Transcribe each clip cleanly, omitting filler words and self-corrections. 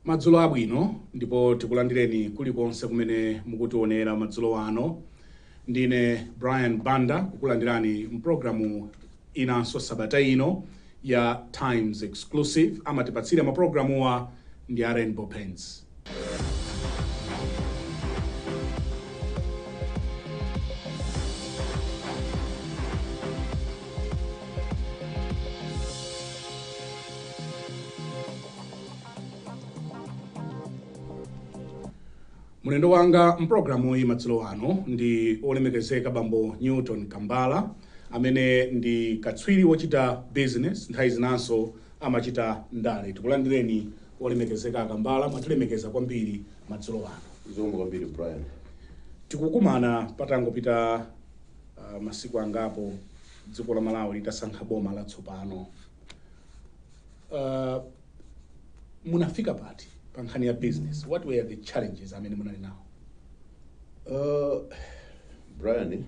Madzulo abwino, ndipo tikulandireni kulikonse kumene mukutionera madzulo ano. Ndine Brian Banda, kukulandirani mpulogalamu inanso sabata ino ya Times Exclusive. Amatipatsira mapulogalamuwa ndi a Rainbow Paints. Mlendo wanga mpulogalamu iyi madzulo ano ndi olemekezeka bambo Newton Kambala, amene ndi katswiri wochita business, nthawi zinanso amachita ndale. Tikulandireni, olemekezeka Kambala, mwatilemekeza kwambiri madzulo ano. Zikomo kwambiri, Brian. Tikukumana patangopita masiku angapo dziko la Malawi litasankha boma latsopano. Munafika pati pa nkhani ya business? What were the challenges amene munali nawo? Brian,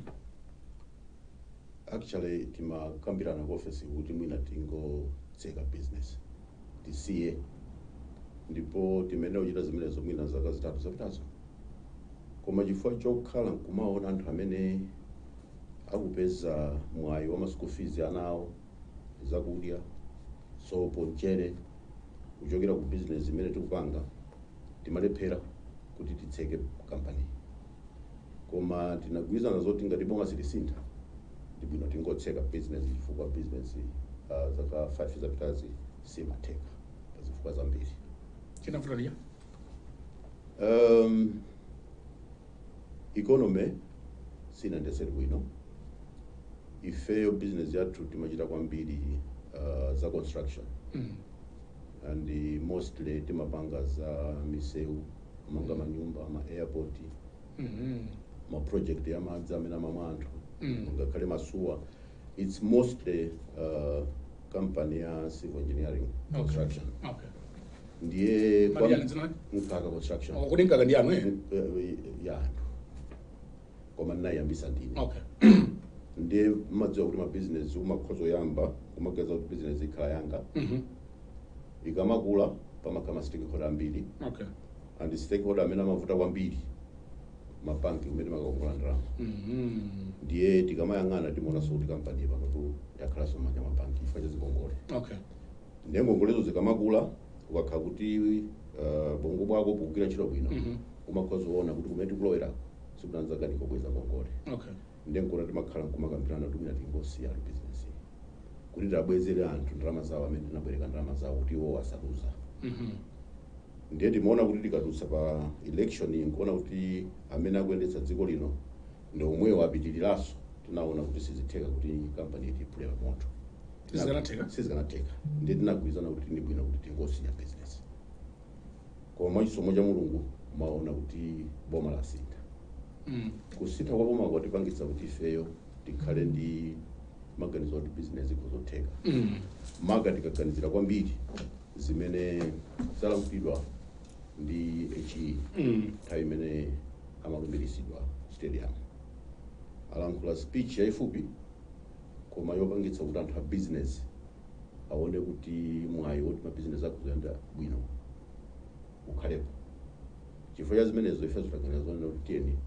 actually timakambirana ku office kuti mwina tingotseka business, tisiye, ndipo timene uchita zimenezo mwina zaka 3 zapitazo, koma chifukwa chokhala nkumaona anthu amene akupeza mwayi wa ma school fees ana awo, zakudya, sopo, mchere, kuchokera ku business imene tikupanga, timalephera kuti titseke kampani. Koma tinagwirizana zoti ngati boma silisintha, ndi bwino tingotseka business, chifukwa business zaka 5 zapitazi simatheka pa zifukwa zambiri. Chinavuta liya? Economy sinayendetsere bwino. Ifeyo business yathu timachita kwambiri za construction and mostly timapanga za misewu, kumanga manyumba, ma airport, ma project ya madzi amene amamwa anthu, ngakhale masuwa. It's mostly company ya civil engineering, construction. Ndiye Mali dzina lake? Mkaka Construction. Oh, kuti Mkaka ndi anu, eh? Ya anthu, koma ndinayiyambisa ndine. Ndiye madziwa kuti mabizinesi umakhoza oyamba kumaganiza kuti business ikhala yanga. Ikamakula pamakhala ma stakeholder ambiri and stakeholder amene amavuta kwambiri, mabanki kumene makakongola ndalama. Ndiye tikamayang'ana timaonanso kuti kampani panotu yakhalanso m'manja mwa banki chifukwa cha zingongole. Ndiye ngongolezo zikamakula, ukakhala kuti bongo bwako bukugwira ntchito bwino, umakhoza kuona kuti kumene tikulowera sikunanzakani kobweza ngongole. Ndiye nkona timakhala nkumakambirana kuti mwina tingosiya ali business kuti tabwezere anthu ndalama zawo amene tinabwereka ndalama zawo, kuti iwo asaluza. Ndiye timaona kuti tikadutsa pa election, nkuona kuti amene akuyendetsa dziko lino ndi omwewo apitiriranso, tinaona kuti sizitheka kuti kampani itiphule moto. Sizikanatheka? Sizikanatheka. Ndiye tinagwirizana kuti ndi bwino kuti tingosiya business, koma mwachisomo cha Mulungu maona kuti boma lasintha. Kusintha kwa boma kwatipangitsa kuti ifeyo tikhale ndi maganizo kuti business ikuzotheka, maka tikaganizira kwambiri zimene zalankhulidwa ndi HE nthawi imene amalumbiritsidwa stadium. Alankhula speech yayifupi koma yopangitsa kuti anthu a business aone kuti mwayi woti mabizinesi akuzayenda bwino ukhalepo. Chifukwa cha zimenezo ife titaganiza zonena kuti tiyeni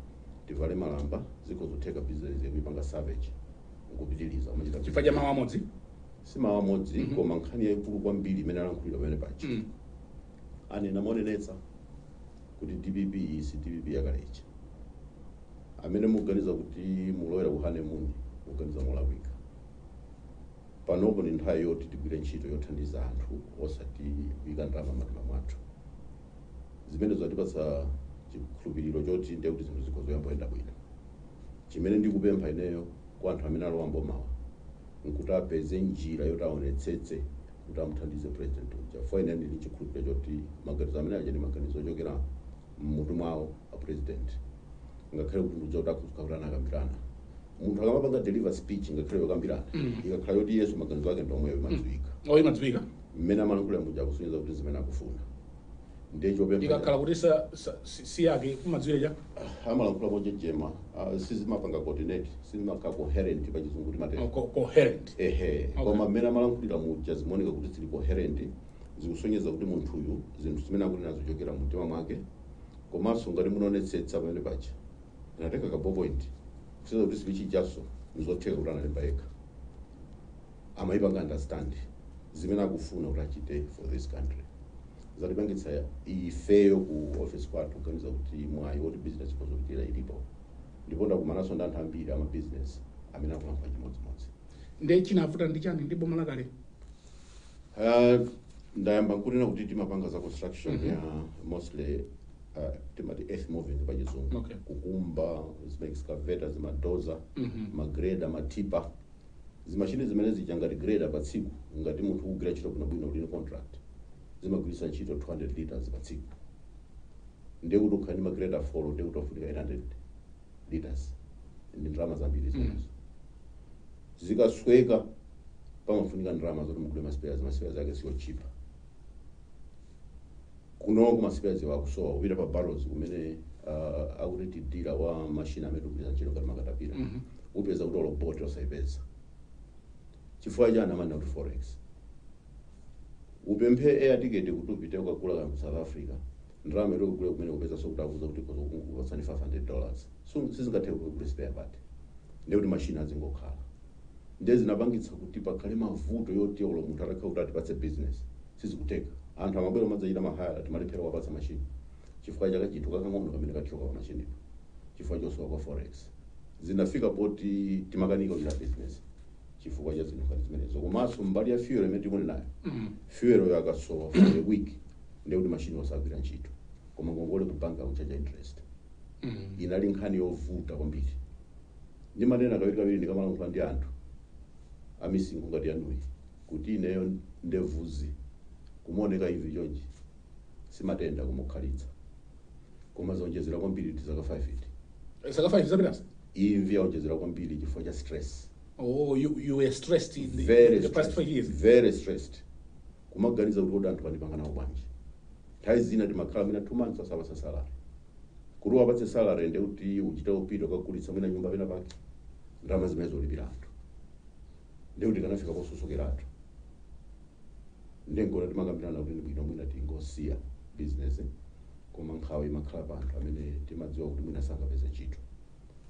tivale malamba, zikhozotheka business yakuipanga salvage nkupitiliza umachita. Chifukwa cha mawu amodzi? Si mawu amodzi, koma nkhani yayikulu kwambiri imene alankhulidwa pamene paja, anena monenetsa kuti DPP iyi si DPP yakalecha. Amene mukuganiza kuti mulowera ku honeymoon, mukuganiza molakwika. Panopo ndi nthawi yoti tigwire ntchito yothandiza anthu, osati kuyika ndalama m'matumba mwathu. Zimene zatipatsa chikhulupiriro choti ndiye kuti zinthu zikhozoyamba kuyenda bwino. Chimene ndikupempha ineyo kwa anthu amene alowa mbomawa nkuti apeze njira yoti aonetsetse kuti amuthandize president uja. Fo ine ndili chikhulupiriro choti maganizo amene aja ndi maganizo ochokera mmutu mwawo a president, ngakhale kuti ndikudziwa kuti akhoza kuti anakambirana. Munthu akamapanga deliver speech, ngakhale yokambirana, ikakhala yoti yesu maganizo ake ndi omweyo, imadziwika. Oh, imadziwika. Mmene amalankhula muja akusonyeza kuti zimene akufuna ndiye chopempha. Ikakhala kuti si yake, kumadziwira cha? Amalankhula mochejema, sizimapanga coordinate, sizimakhala coherent pachizungu timatero. Oh, coherent. Ehe. Okay. Koma mmene amalankhulira muja zimaoneka kuti zili coherent, zikusonyeza kuti munthuyu zinthu zimene akuti nazochokera mumtima mwake. Komanso ngati munaonetsetsa pamene paja anatenga ka point kusonyeza kuti speech ijaso nizotheka kuti analemba yekha, amayipanga understand zimene akufuna kuti achite for this country. Zatipangitsa ifeyo ku office kwathu kuganiza kuti mwayi woti business ikozokuchita ilipo, ndipo ndakumananso ndi anthu ambiri ama business amene akulankhula chimodzimodzi. Ndiye chinavuta ndi chani ndi boma lakale? Ndayamba nkunena kuti timapanga za construction ya mostly timati earth moving pachizungu. Kukumba, zima excavator, zima dozer, ma grader, ma tipper, zimashini zimene zija ngati grader pa tsiku, ngati munthu kugwira ntchito bwinobwino uli contract, zimagwiritsa ntchito 200 liters pa tsiku. Ndiye kuti ukhale ndi ma grader 4, ndiye kuti ufunika 800 liters. Ndi ndalama zambiri zimenezo. Zikasweka pamafunika ndalama zoti mugule ma spares. Ma spares ake siyochipa. Kunoko ma spares wakusowa. Kupita pa Barrows kumene akuti tidira wa mashina amene tikugwiritsa ntchito ngati ma caterpillar, upeza kuti olo bolt osayipeza. Chifukwa chani? Amanena kuti forex. Upemphe air ticket kuti upite ukagula kaya ku South Africa, ndalama iri kugula kumene kupeza so kuti akuza kuti kupatsani $500, so sizingathe kugula spare part. Ndiye kuti mashina azingokhala. Ndiye zinapangitsa kuti pakhale mavuto yoti olo munthu atakhala kuti atipatse business, sizikuteka. Anthu amabwera madzachita ma hire, timalephera kuwapatsa mashini chifukwa chaka chinthu kakang'ono kamene kathyoka pa mashinipo chifukwa chosowa kwa forex. Zinafika poti timakanika kuchita business chifukwa cha zinthu ngati zimenezo. Komanso mbali ya fuel imene tikuli nayo, fuel yakasowa for a week, ndiye kuti mashini osagwira ntchito, koma ngongole ku bank akuchaja interest. Inali nkhani yovuta kwambiri. Ndimanena kawiri kawiri ndikamalankhula ndi anthu amisinkhu ngati yanuyi kuti ineyo ndevuzi kumaoneka ivi chonchi simatenda kumukhalitsa, koma zonjezera kwambiri ndi zaka 5 iti. Zaka 5 zapitazi? Imvi yaonjezera kwambiri chifukwa cha stress. Oh, you were stressed in the, Very the past stressed, 5 years. Very stressed, kumaganiza kuti kodi anthu pandipanga nawo bwanji? Nthawi zina timakhala mwina 2 months asapasa salary. Kuti wapatse salary ndi kuti uchite upita ukagulitsa mwina nyumba pena pake, ndalama zimene zolipira anthu, ndi kuti kanafika pososokeratu. Ndengona timakambirana kuti bwino mwina tingosiya business, koma nkhawa imakhala pa anthu amene timadziwa kuti mwina sangapeze ntchito.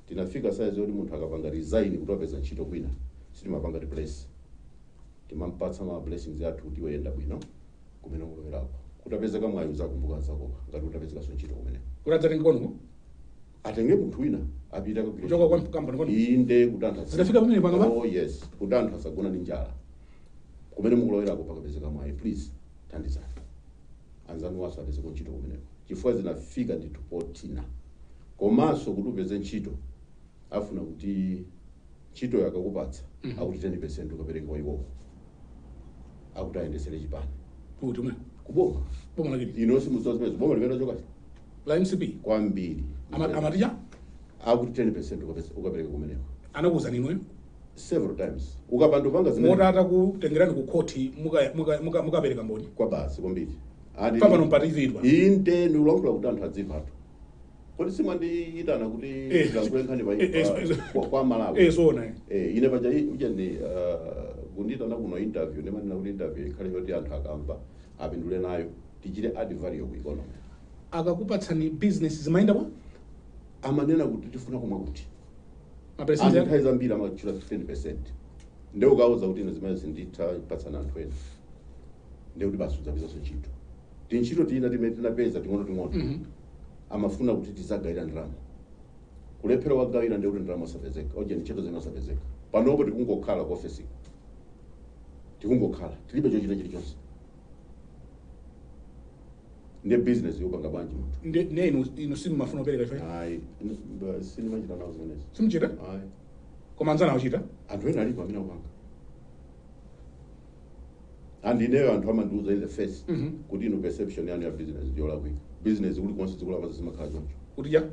Tinafika size yoti munthu akapanga resign kuti wapeza ntchito kwina, sitimapanga replace, timampatsa ma blessings athu kuti iwe bwino kumene ulowerako, kuti apezeka mwayi uzakumbuka zakoka ngati utapezekaso ntchito kumene. Kuti adzatenga kwanuko? Atenge munthu wina apite akagwire. Kuchoka kwa kampani kwanu? Inde, kuti anthu Zidafika pamene pano pa? Oh yes, kuti anthu asagona ndi njala kumene mukulowerako. Pakapezeka mwayi, please thandizani anzanu waso apezeko ntchito kumeneko, chifukwa zinafika ndithu potina. Komanso kuti upeze ntchito afuna kuti ntchito yakakupatsa, akuti 10% ukapereka kwa iwowo, akuti ayendesere chipani. Kuti umwe? Kuboma. Boma lakini? Ino simudziwa zimenezo? Boma limene lachokachi. La MCP? Kwambiri. Amaticha? Akuti 10% ukapereka kumeneko. Anakuwuzani inuyo? Several times. Ukapanda upanga zimene Motata kutengerani ku khoti, mukapereka mboni? Kwa basi, kwambiri. Pambano mpatizidwa? Inde, ndikulankhula kuti anthu adzimvatu. Kodi simwandiyitana kuti ndilankhule nkhani kwa Malawi? Eh, zoona. Eh, ine paja uja ndi kundiyitana kuno interview, ndimanena kuti interview ikhale yoti anthu akamva apindule nayo, tichite add value ku economy. Akakupatsani business zimayenda bwa? Amanena kuti tifuna kumwa kuti Ma percent? Anthu nthawi zambiri amatchula 15%, nde ukauza kuti ine zimene zinditha patsana anthu ena, nde kuti basi udzapezanso ntchito. Tintchito tina timene tinapeza ting'ono ting'ono, amafuna kuti tizagawira ndalama. Kulephera wagawira, ndi kuti ndalama osapezeka, oje ntchito zimene osapezeka. Panopo tikungokhala ku ofesi, tikungokhala, tilibe chochita chilichonse. Ndiye business yopanga bwanji munthu? Ne inu simumafuna kupereka ife? Ayi, sinimachita nawo zimenezi. Simuchita? Ayi. Koma anzanu akuchita? Anthu ena alipo amene akupanga, and ineyo anthu amandiuza in the face kuti ino perception yanu ya business ndiyolakwika. Business kulikonse dziko lapansi zimakhala choncho. Kuti ja?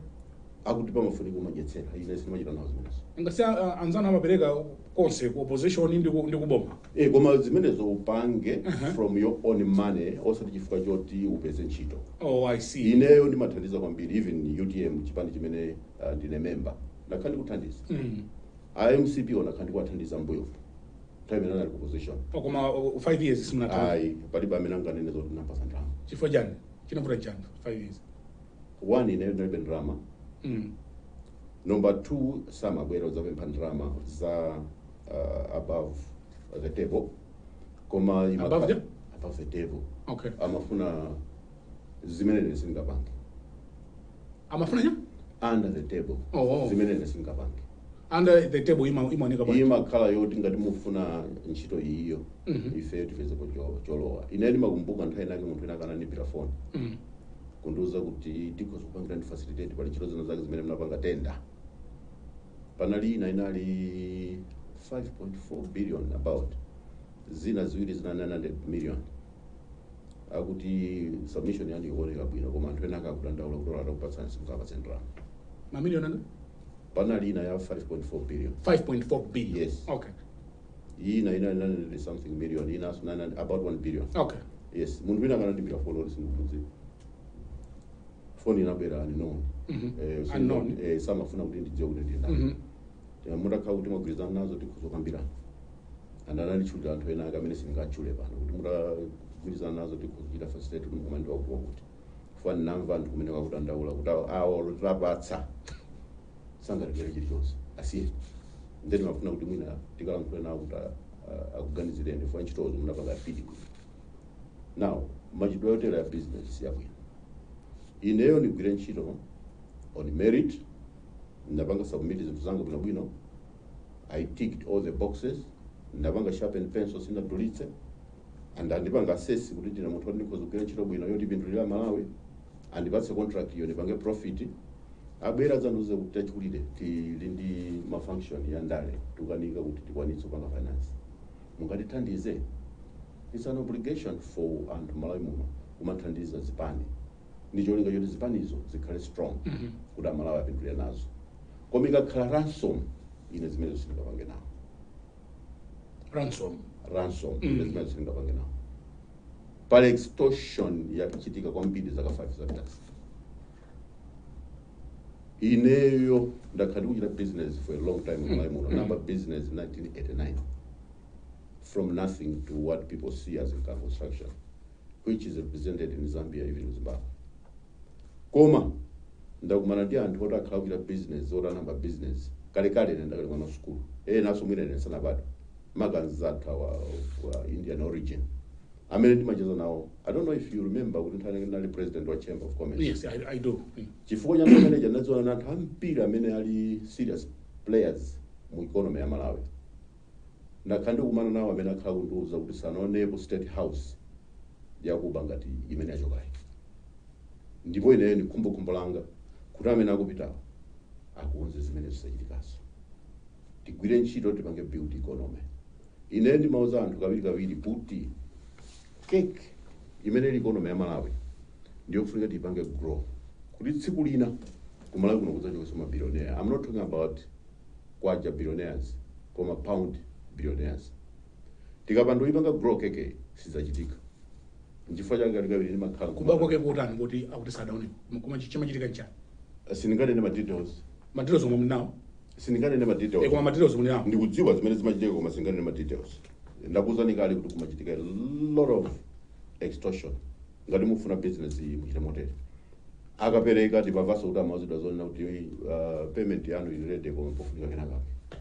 Akuti pamafunika umadyetsera. Ine sinimachita nawo zimenezi. Ngasi anzanu amapereka. Konse ku opposition ndi kuboma. Koma zimenezo upange from your own money, osati chifukwa choti upeze ntchito. Oh, I see. Ineyo ndimathandiza kwambiri, even UTM, chipani chimene ndine member, ndakhala ndikuthandiza. IMCP ndakhala ndikuwathandiza mbuyo nthawi imene anali ku opposition. Oh, koma 5 years simunatha? Ayi, palibe amene anganene zoti napasa ndalama. Chifukwa chani? Chinavuta chani 5 years? One, ineyo ndalibe ndalama. Number two, samabwera udzapempha ndalama za above the table, koma Above the? Above the table. Okay. Amafuna zimene ine sindingapange. Amafuna nya? Under the table. Oh. Zimene ine sindingapange. Under the table imaoneka bwanji? Imakhala yoti ngati mufuna ntchito iyiyo, ife tipezepo cholowa. Ine ndimakumbuka nthawi inake munthu ina akanandiimbira foni kundiuza kuti tikhoza kupangira ndi facilitate, pali ntchito zina zake zimene mnapanga tender, panali ina inali 5.4 billion about, zina ziwiri zina 900 million, akuti submission yanu ikuoneka bwino, koma anthu ena akakudandaula kuti atakupatsani simungapatse ndalama. Mamiliyoni anga? Panali ina ya 5.4 billion. 5.4 billion? Yes. Ina inali 900 something million, inaso 900, about 1 billion. Yes, munthu wina akanandiimbira foni oti sindikudziwa, foni inabwera unknown. Unknown. Samafuna kuti ndidziwe kuti ndili ndani. Mutakhala kuti mwagwirizana nazo, tikhoza kukambirana, and ananditchulira anthu ena ake amene sindingatchule pano, kuti mutagwirizana nazo tikhoza kuchita facilitate kuti mukumane ndi wakuti wakuti, chifukwa ndinamva anthu kumene kakudandaula kuti awo tilapatsa sangatigwere chilichonse, asiye. Then mafuna kuti mwina tikalankhule nawo kuti akuganizireni chifukwa ntchitozo munapanga bid bwino. Now, machitidwe yotera ya business yabwino, ineyo ndigwire ntchito on merit. Ndapanga submit zinthu zanga bwinobwino, I ticked all the boxes, ndapanga sharpen pencil, sindadulitse, and andipanga assess kuti ndine munthu woti ndikhoza kugwira ntchito bwino yotipindulira Malawi, andipatse contract iyo ndipange profit. Abwera dzandiuze kuti tachikulire, tili ndi ma function ya ndale, tikukanika kuti tikwanitse kupanga finance, mungatithandize? It's an obligation for anthu Malawi muno kumathandiza zipani ndi cholinga choti zipanizo zikhale strong kuti Amalawi apindulire nazo. Koma ikakhala ransom, ine zimenezo sindingapange nawo. Ransom? Ransom, ine zimenezo sindingapange nawo. Pali extortion yachitika kwambiri zaka 5 zapitazi. Ineyo ndakhala ndikuchita business for a long time Malawi muno. Namba business in 1989 from nothing to what people see as in construction, which is represented in Zambia, even in Zimbabwe. Koma ndakumana ndi anthu oti akhala kuchita business, oti anamba business kalekale, ine ndakali mwana school, naso mwina ine sanabadwa, maganzi athu wa Indian origin amene ndimacheza nawo. I don't know if you remember kuti nthawi ndinali president wa Chamber of Commerce. Yes, I do. Chifukwa cha manager ndadziwana na anthu ambiri amene ali serious players mu economy ya Malawi. Ndakhala ndikumana nawo amene akhala kundiwuza kuti sanaonepo State House yakuba ngati imene yachokayi. Ndipo ineyo ndi khumbokhumbo langa kuti amene akupitawo akuonze zimene zisachitikaso, tigwire ntchito, tipange build economy. Ine ndimauza anthu kawirikawiri kuti cake imene ili economy ya Malawi ndiyofunika tipange grow kuti tsiku lina kumalawi kuno kudzachokenso ma billionaire. I'm not talking about kwacha billionaires, koma pound billionaires. Tikapanda kuipanga grow keke, sidzachitika. Nchifukwa chake kawirikawiri ndimakhala Kuba kwake kotani kuti akuti sadaone? Koma chimachitika nchani? Sindinganene ma details. Ma details omwe mnawo? Sindinganene ma details. Koma ma details muli nawo? Ndikudziwa zimene zimachitika, koma sindinganene ma details. Ndakuwuzani kale kuti kumachitika a lot of extortion. Ngati mufuna business iyi, muchite motere. Akapereka, timamvanso kuti amawuzidwa zonena kuti payment yanu ili ready, koma pofunika kena kake.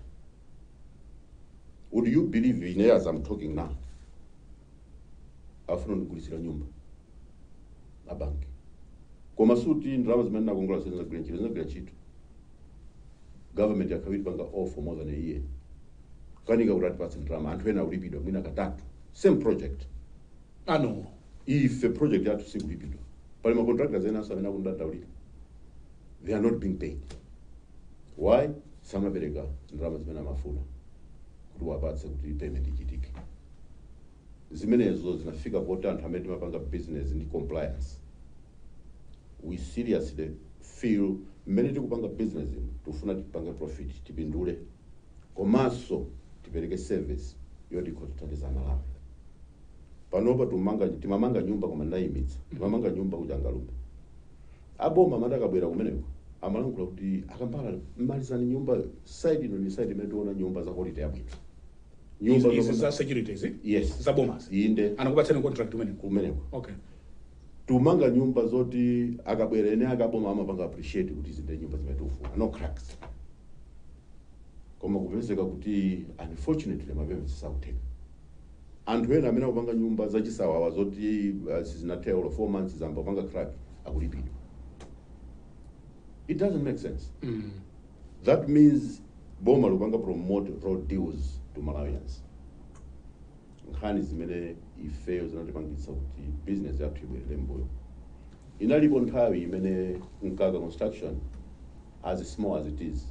Would you believe, ine as I'm talking now, afuna ndigulitsira nyumba abanki, koma suti ndalama zimene nakongola sizinagwira ntchito, zinagwira ntchito. Government yakhawiri panga off for more than a year, kanika kuti atipatse ndalama. Anthu ena akulipidwa mwina katatu, same project. Ano? Ife project yathu sikulipidwa. Pali ma contractors ena amene akundandaulira, they are not being paid. Why? Samapereka ndalama zimene amafuna kuti wapatse kuti payment ichitike. Zimenezo zinafika poti anthu amene timapanga business ndi compliance, we seriously feel mmene tikupanga business ino, tikufuna tipange profit, tipindule, komanso tipindulire Malawi. Tipereke service yoti ikhoza kuthandiza Malawi. Panopa tumanga, timamanga nyumba, koma ndayimitsa. Timamanga nyumba ku Changalume. Aboma amati akabwera kumeneko amalankhula kuti, "Akambala, malizani nyumba side ino, ni side imene tiona nyumba za quality yabwino." Nyumba Izi za securities, eh? Yes. Za bomas? Inde. Anakupatsani contract kumeneko? Kumeneko. Tumanga nyumba zoti akabwera ene akaboma amapanga appreciate kuti izi ndi nyumba zimene tikufuna, no cracks. Koma kupezeka kuti unfortunately mapemphero sakutheka. Anthu ena amene akupanga nyumba zachisawawa zoti sizinatheka olo 4 months, zamba kupanga crack, akulipidwa. It doesn't make sense. That means boma lupanga promote raw deals to Malawians. Nkhani zimene ifeyo zinatipangitsa kuti business yathu ibwerere mbuyo, inalipo nthawi imene Mkaka Construction, as small as it is,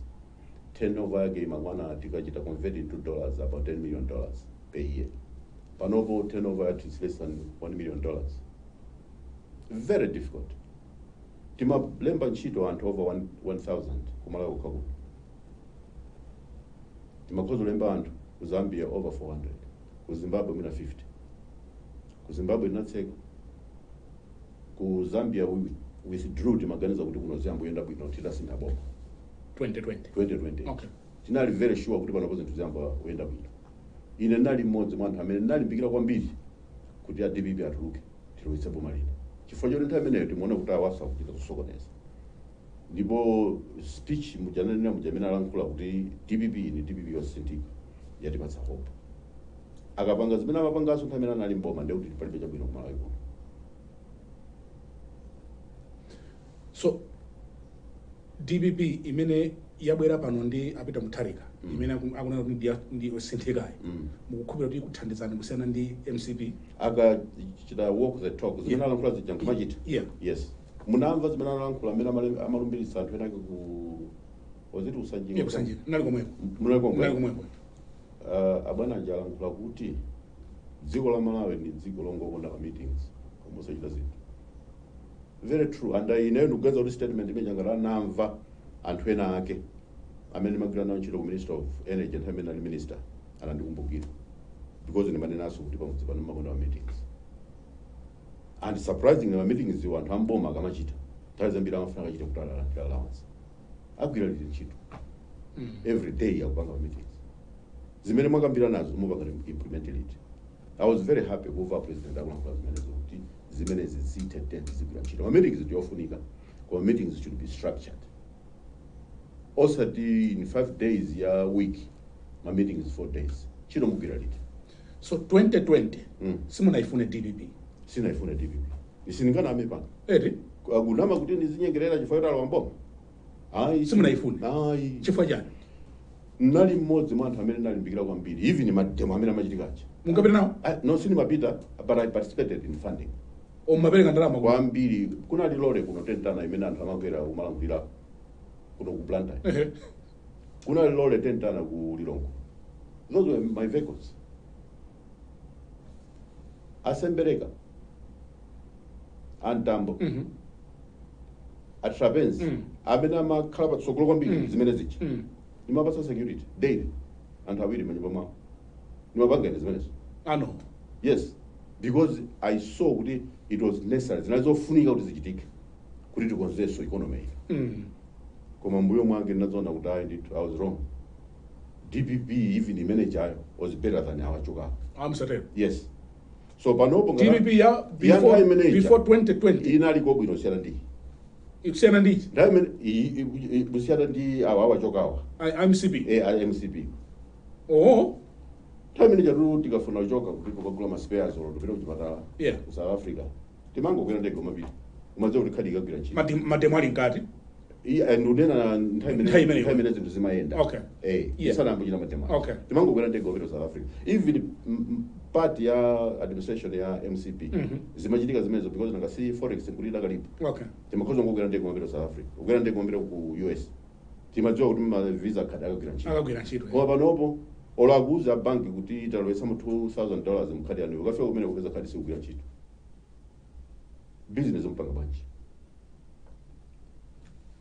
turnover yake imakwana, tikachita convert into dollars, about $10 million per year. Panopo turnover yathu is less than $1 million. Very difficult. Timalemba ntchito anthu over 1000 kumalawi kokha kuno. Timakhoza kulemba anthu ku Zambia over 400, ku Zimbabwe mwina 50. Ku Zimbabwe tinatseka, ku Zambia we withdrew. Timaganiza kuti kuno ziyamba kuyenda bwino titasintha boma. 2020? 2020. Tinali very sure kuti panopo zinthu ziyamba kuyenda bwino. Ine ndinali mmodzi mwa anthu amene ndinalimbikira kwambiri kuti a DPP atuluke, tilowetse boma lina, chifukwa choti nthawi imeneyo timaona kuti awasa kuchita zosokoneza. Ndipo speech mujananena muja amene alankhula kuti DPP ni DPP yosinthika, yatipatsa hope. Akapanga zimene amapanganso nthawi imene anali mboma, ndiye kuti palibe chabwino kumalawi kuno. So DPP imene yabwera pano ndi a Peter Mutharika, imene akunena kuti ndi osinthikayi, mukukhulupirira kuti ikuthandizani kusiyana ndi MCP? Akachita walk the talk, zimene alankhula zija nkumachita. Yes, munamva zimene analankhula amene amalumbiritsa anthu enake ku, was it Kusanjika? Yeah, Kusanjika. Nali komweko. Munali komweko? Nali komweko. Abwana aja alankhula kuti dziko la Malawi ndi dziko longokonda ma meetings koma osachita zinthu. Very true. And ineyo ndikuganiza kuti statement imene changati anamva anthu ena ake amene ndimagwira nawo ntchito ku Minister of Energy nthawi imene ali minister anandikumbukira, because ndimanenanso kuti pamudzi pano makonda ma meetings. And surprisingly, ma meetings iwo anthu amboma akamachita, nthawi zambiri amafuna akachite kuti alandira allowance, agwira liti ntchito? Every day akupanga ma meetings. Zimene mwakambira nazo mupanga implement liti? I was very happy kumva president akulankhula zimenezo, kuti zimenezi zithe, ten zigwira ntchito. Ma meetings ndiyofunika, koma meetings should be structured, osati in 5 days ya week, ma meetings 4 days. Ntchito mugwira liti? So 2020 simunayifune DPP? Sinaifune DPP, isindinganame pano. Eti? Kunama kuti ndizinyengerera chifukwa choti alowa mboma, ayi. Simunayifune? Ayi. Chifukwa chani? Nali mmodzi mwa anthu amene ndalimbikira kwambiri, even mademo amene amachitikacha. Munkapita nawo? No, sindimapita, but I participated in funding. Mumapereka ndalama Kwambiri. Kunali lole kuno, 10 tonne imene anthu amakwera kumalankhulira kuno ku Blantyre. Kunali lole 10 tonne ku Lilongwe. Those were my vehicles. Asembereka, Antambo, Atrapenzi, amene amakhala patsogolo kwambiri, zimene zija ndimapasa security daily, anthu awiri manyumba mwawo. Ndimapanga ine zimenezo. Ano? Yes, because I saw kuti it was necessary, zinali zofunika kuti zichitike kuti tikonzenso economy ino. Koma mbuyo mwake ndinadziona kuti ayi ndithu, I was wrong. DPP, even imene chayo, was better than awachokapo. Amusatero? Yes. So panopo DPP ya ya nthawi before, imeneyi before 2020 inaliko bwino kusiyana ndi ikusiyana ndichi? Nthawi imene kusiyana ndi awa awachokawa. MCP? A MCP. Oh. Nthawi imene chatu tikafuna kuchoka kuti tukagula ma spares olo tupita kuchipatala ku South Africa, timangokwera ndege umapita, umadziwa kuti khadi ikagwira ntchito. Mademo ali mkati? Iya, ndikunena nthawi imene Nthawi imeneyo. Nthawi imene zinthu zimayenda. Isanayambe kuchita mademo. Timangokwera ndege kupita ku South Africa. Even part ya administration ya MCP, zimachitika zimenezo because nanga si forex nkuti idakalipo. Timakhoza ngokwera ndege kumapita ku South Africa, kukwera ndege kumapita ku US, timadziwa kuti ma visa card akagwira ntchito. Akagwira ntchito. Koma panopo olo akuuza banki kuti talowetsamo $2000 mkhadi yanu, ukafika kumene kupeza khadi sikugwira ntchito, business mpanga bwanji?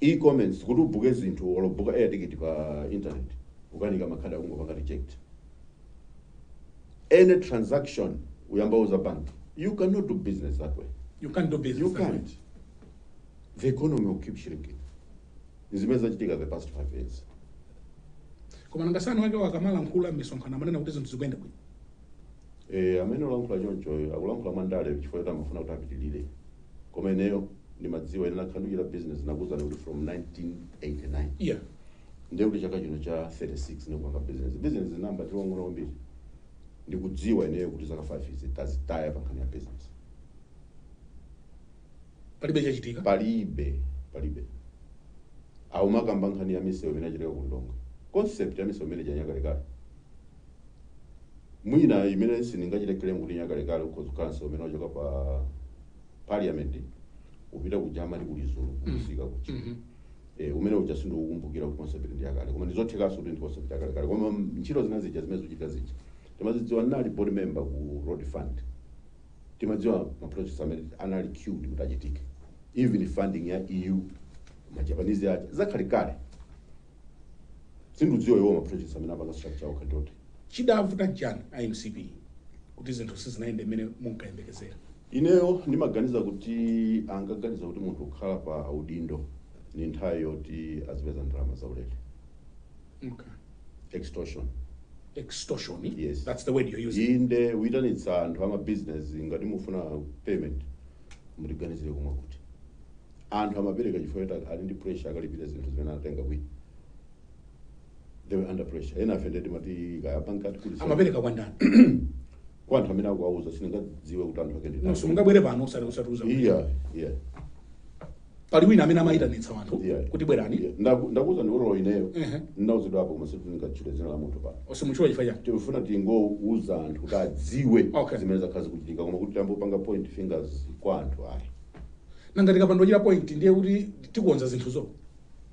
E-commerce, kuti ubooke zinthu olo booka air ticket pa internet, ukanika, makhadi akungopanga reject. Any transaction uyamba uza bank. You cannot do business that way. You can't do business You that way. can't. The economy will keep shrinking. Zimene zachitika the past 5 years. Koma nangasani wake wakamalankhula m'misonkhano amanena kuti zinthu zikuyenda bwino. Amene olankhula choncho akulankhula mwandale chifukwa choti amafuna kuti apitilire, koma ineyo ndimadziwa. Ine nakhala ndikuchita business, nakuwuzani kuti from 1989, ndiye kuti chaka chino cha 36 ndikupanga business. Business namba tilongona kwambiri. Ndikudziwa ineyo kuti zaka 5 izi tazitaya pa nkhani ya business. Palibe chachitika. Palibe, palibe. Aumakamba nkhani ya misewu imene achitika ku Lilongwe, concept ya misewu imene chanyakalekale, mwina imene sindingachite claim kuti nyakalekale, ukhoza kukhala msewu umene wachoka pa Parliament upita ku Germany, kuli Zulu kusika kuchi. Umene uja sindikukumbukira kuti concept ndi yakale, koma ndizothekanso kuti ndi concept yakalekale. Koma ntchito zina zija zimene zikuchitika zija timazidziwa. Ndinali board member ku Road Fund. Timadziwa ma projects amene anali queued kuti achitike, even funding ya EU, ma Japanese aja zakhalekale. Sindidziwa iwo ma projects amene apanga structure awo khandoti. Chidavuta nchani iMCP kuti zinthu sizinayende mmene munkayembekezera? Ineyo ndimaganiza kuti angaganiza kuti munthu kukhala pa udindo ni nthawi yoti azipeza ndalama zaulere. Extortion. Extortion? Yes. That's the word you're using. Inde, kuyitanitsa anthu ama business, ngati mufuna payment mutiganizire komwe kuti anthu amapereka chifukwa choti ali ndi pressure, akalipira zinthu zimene anatenga kwina. They were under pressure. Ena afe ndeti mati kaya bankati kuli Amapereka kwa ndani? Kwa anthu amene akuwauza. Sindingadziwe kuti anthu ake ndi No, simungabwere pano usatiuza kuti Iya. Pali wina amene amayitanitsa anthu kuti bwerani. Yeah. Ndakuwuza ndi ulolo ineyo. Ndauzidwa apo, koma sindingatchule dzina la munthu pano. Osimutchula chifukwa chani? Tikufuna tingouza anthu kuti adziwe zimene zakhala zikuchitika, koma kuti tambopanga point fingers kwa anthu, ayi. Nanga tikapanda point ndiye kuti tikuonza zinthuzo?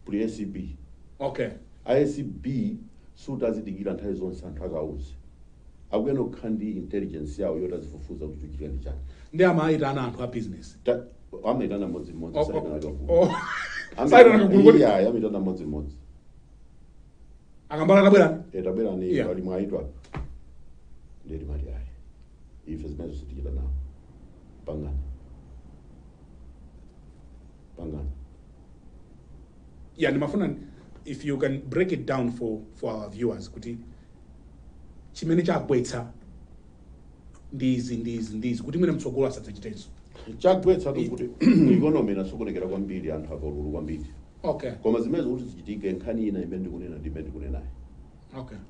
Kuli ACB. ACB sutazidikira nthawi zonse anthu akauze. Akuyena kukhala ndi intelligence yawo yoti azifufuza kuti chikuchitika ndi chani. Ndi amayitana anthu a business? Amayitana mmodzimmodzi. Sayitana kagulu. Sayitana kagulu kodi? Iya, amayitana mmodzimmodzi. Akambala, tabwerani. Tabwerani. Pali mwayitwa. Ndiye timati ayi, ife zimene sitichita nawo, pangani, pangani. Yeah, ndimafuna if you can break it down for our viewers kuti chimene chagwetsa ndizi, ndizi, ndizi, kuti mwina mtsogolo asadzachitenso. Chagwetsa kuti economy inasokonekera kwambiri, anthu apaululu kwambiri. Koma zimene zikuti zichitike, nkhani ina imene ndikunena ndi imene ndikunenayo.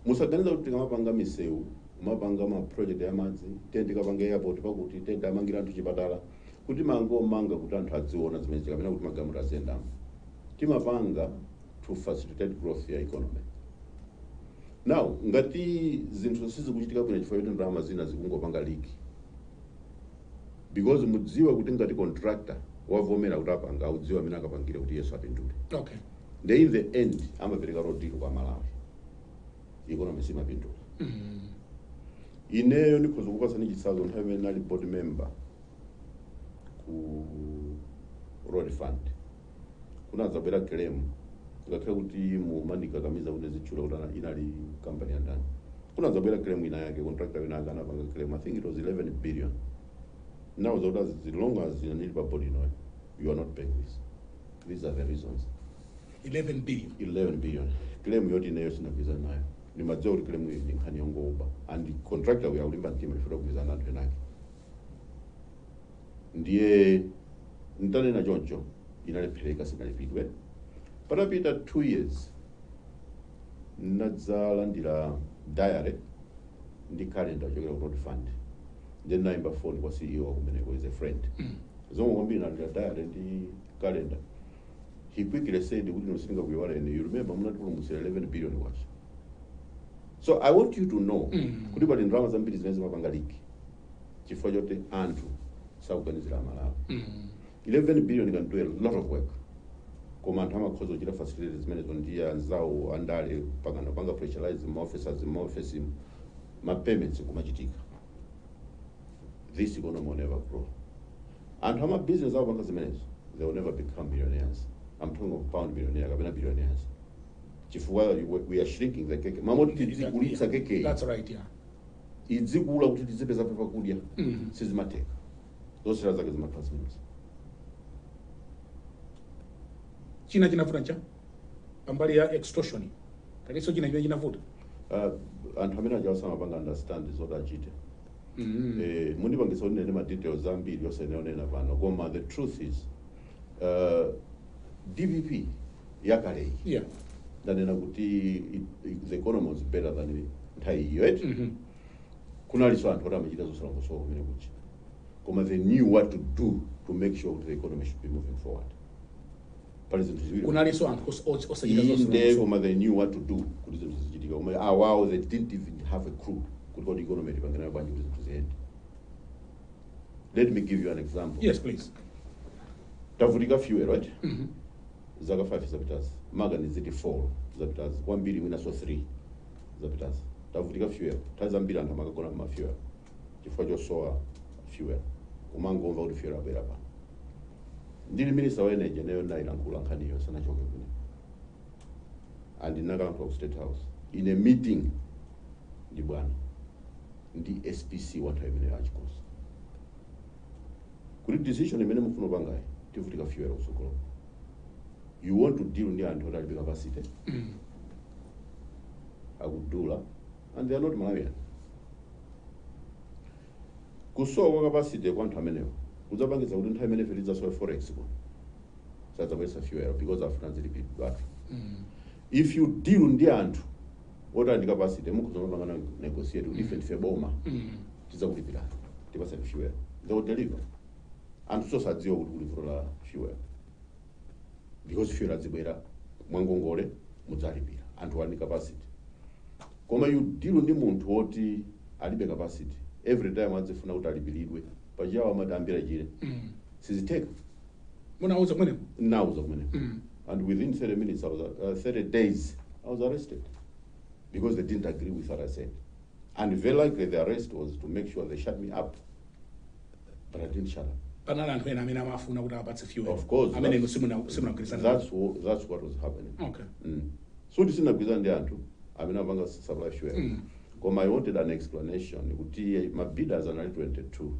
Musaganiza kuti tikamapanga misewu, kumapanga ma project ya madzi, tenti tikapanga airport pakuti tenti amangira anthu chipatala, kuti mangomanga kuti anthu adziona zimene kapena kuti magalimoto aziyendamo. Timapanga to facilitate growth ya economy. Now ngati zinthu sizikuchitika bwino chifukwa choti ndalama zina zikungopanga leak, because mudziwe kuti ngati contractor wavomera kuti apanga, audziwe amene akapangire kuti yesu apindule. Then in the end amapereka raw deal kwa Malawi, economy simapindula. Ineyo ndikhoza kupasani chitsanzo. Nthawi imene nali board member ku Road Fund, kunadzabwera claim, ngakhale kuti mumandikakamiza kuti zitchula kuti inali company ya ndani. Kunadzabwera claim ina yake, contractor wina ake anapanga claim, I think it was 11 billion. Now that as long as ndili pa board ino, you are not paying this. These are the reasons. 11 billion? 11 billion claim yoti ineyo sinagwirizana nayo. Ndimadziwa kuti claim iyi ndi nkhani yongoba and contractor uya akulimba mtima ifuna kugwirizana anthu enake. Ndiye ntanena choncho, inalephereka, sinalipidwe. Patapita 2 years nadzalandira diary ndi calendar kuchokera ku Road Fund. Then nayimba phone kwa CEO kumeneko, is a friend. Zomwe kwambiri, nalandira diary ndi calendar. He quickly said kuti, "No, sindingakuyiwaleni. You remember munatipulumutsira 11 billion kwacha." So I want you to know kuti pali ndalama zambiri zimene zimapanga leak chifukwa choti anthu sakuganizira Amalawi. 11 billion can do a lot of work, koma anthu amakhoza kuchita facilitate zimenezo ndi anzawo andale, pakana panga pressurize ma officers, ma office, ma payments kumachitika. This economy will never grow. Anthu ama business akupanga zimenezo, they will never become millionaires. I'm talking of pound millionaire kapena billionaires, chifukwa we are shrinking the cake mamoti tizikulitsa keke. That's right, yeah. Idzikula kuti tizipeza pakudya. Sizimatheka. Zotsatira zake zimakhala zimenezi. China chinavuta ncha pambali ya extortion, palinso china chimene chinavuta? Anthu amene aja samapanga understand zoti achite. Mundipangisa kuti ndinene ma details ambiri osayenera pano, koma the truth is, DPP yakaleyi, ndanena kuti the economy was better than nthawi iyo, right? Kunalinso anthu oti amachita zosalongosoka kumene kuja, koma they knew what to do to make sure that the economy should be moving forward. Pali zinthu ziwiri. Kunalinso anthu osachita Inde. zosalongosoka. Koma they knew what to do kuti zinthu zichitika. Koma awawo, they didn't even have a clue kuti kodi economy tipanganayo bwanji kuti zinthu ziyende. Let me give you an example. Yes, please. Tavutika fuel, right? Zaka 5 zapitazi, maka niziti 4 zapitazi, kwambiri mwinaso 3 zapitazi, tavutika fuel. Nthawi zambiri anthu amakagona ma fuel chifukwa chosowa fuel, umangomva kuti fuel abwera pano. Ndili minister wa energy neyo, ndayilankhula nkhaniyo sanachoke kuno, and ndinakalankhula ku State House in a meeting ndi bwana ndi SPC wa nthawi imeneyo, achikosa, kuti decision imene mufuna upangayi, tivutika fuel kutsogolo. You want to deal ndi anthu oti alibe capacity, akudula, and they are not Malawian. Kusowa kwa capacity kwa anthu amenewo kudzapangitsa kuti nthawi imene ife tidzasowe forex kuno, sadzabweretsa fuel because afuna zilipidwatu. If you deal ndi anthu oti ali ndi capacity, mukhoza mapangana negotiate kuti ife ndife boma, tidzakulipirani, tipaseni fuel, they will deliver. Anthu sosadziwa kuti kuli vuto la fuel because fuel adzibwera mwangongole, mudzalipira. Anthu ali ndi capacity. Koma you deal ndi munthu woti alibe capacity, every time adzifuna kuti alipiridwe, pachiyawo amati ambira chire. Sizitheka. Munauza kumeneko? Nauza kumeneko. And within 30 minutes I was, 30 days I was arrested because they didn't agree with what I said, and very likely the arrest was to make sure they shut me up, but I didn't shut up. Panali anthu ena amene amafuna kuti apatse fuel. Of course. Amene inu simunagwirizana. That's what was happening. So tisinagwirizana ndi anthu amene amapanga supply fuel. Koma I wanted an explanation kuti ma bidders anali 22,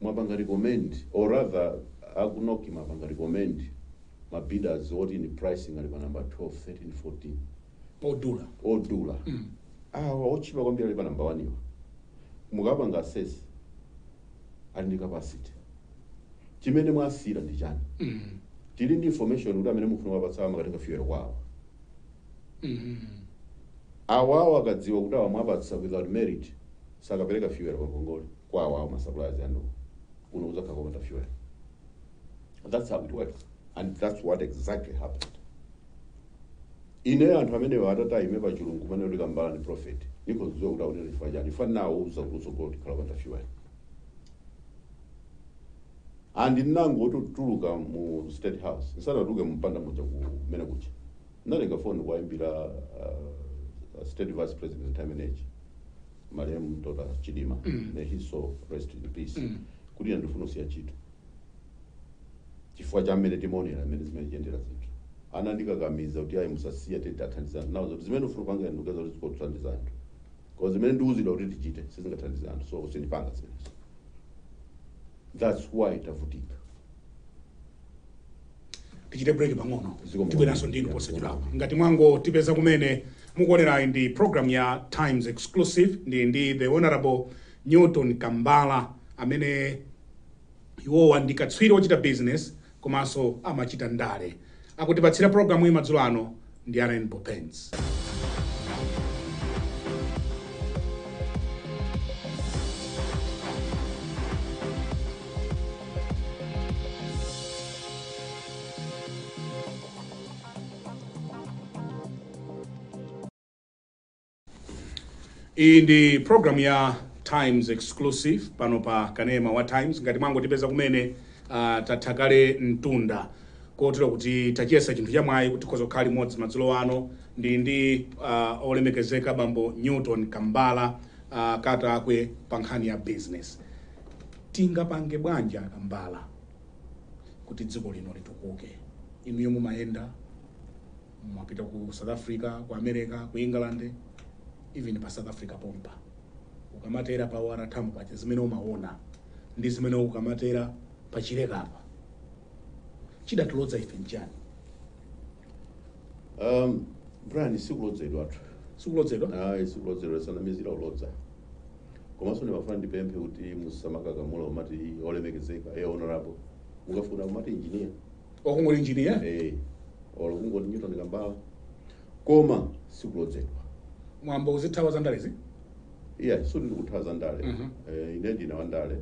mwapanga recommend, or rather aku NOCMA mwapanga recommend ma bidders oti in pricing ali pa number 12, 13, 14. Odula. Odula. Awa ochipa kwambiri ali pa number 1 iwa, mukapanga assess ali ndi capacity. Chimene mwasira ndi chani? Tili ndi information kuti amene mufuna kuwapatsa amakatenga fuel kwawo. Awawo akadziwa kuti awa mwapatsa without merit, sakapereka fuel pa ngongole kwa awawo ma suppliers anu. Kuno kuzakhala kopanda fuel. That's how it works, and that's what exactly happened. Ine anthu amenewo atati ayime pa chilungu pamene kuti Kambala ni prophet, nikhozidziwa kuti akunena chifukwa chani. Chifukwa nawuza kuti utsogolo tikhala kopanda fuel, and ndinangotuluka mu State House, nsanatuluke mumpanda muja kumene kuja, ndatenga phone kuwayimbira state vice president nthawi imeneyi, malemu Dr. Chilima, may his soul rest in peace, kuti ine ndifuna kusiya ntchito chifukwa cha mmene timaonera mmene zimene chiyendera zinthu. Anandikakamiza kuti ayi, musasiya, tete athandizana nawo kuti zimene ufuna kupanga ndikeza kuti zikothandiza anthu, koma zimene ndiuzidwa kuti tichite sizingathandize anthu, so sindipanga zimenezo. That's why tavutika. Tichite break pang'ono. Zikomo. Tibweranso ndinu posachedwapa. Ngati mwangotipeza kumene, mukuonerayi ndi program ya Times Exclusive. Ndi the Honorable Newton Kambala, amene iwowa ndi katswiri wochita business komanso amachita ndale. Akutipatsira programu iyi madzulo ano ndi Rainbow Paints. Iyi ndi program ya Times Exclusive pano pa kanema wa Times. Ngati mwangotipeza kumene, tatha kale mtunda, kotero kuti tachiyesa chinthu chamwayi kuti tikhoza kukhala limodzi madzulo ano ndi olemekezeka bambo Newton Kambala, katakwe pa nkhani ya business. Tingapange bwanji, Akambala, kuti dziko lino litukuke? Inuyo mumayenda, mwapita ku South Africa, ku America, ku England, even pa South Africa pompa. Ukamatera pa OR Tambo paja, zimene umaona ndi zimene ukamatera pa Chilekapa, chidatilodza ife nchani? Brian, sikulodzedwatu. Sikulodzedwa? Ayi, sikulodzedwa, sanamizira ulodza. Komanso ndimafuna ndipemphe kuti musamakakamula umati olemekezeka, honorable. Mukafuna kumati engineer. Okungoti engineer. Olo kungoti Newton Kambala, koma sikulodzedwa. Mwamba uzithawa za ndalezi? Iya, suti ndikuthawa za ndale. Ine ndine wa ndale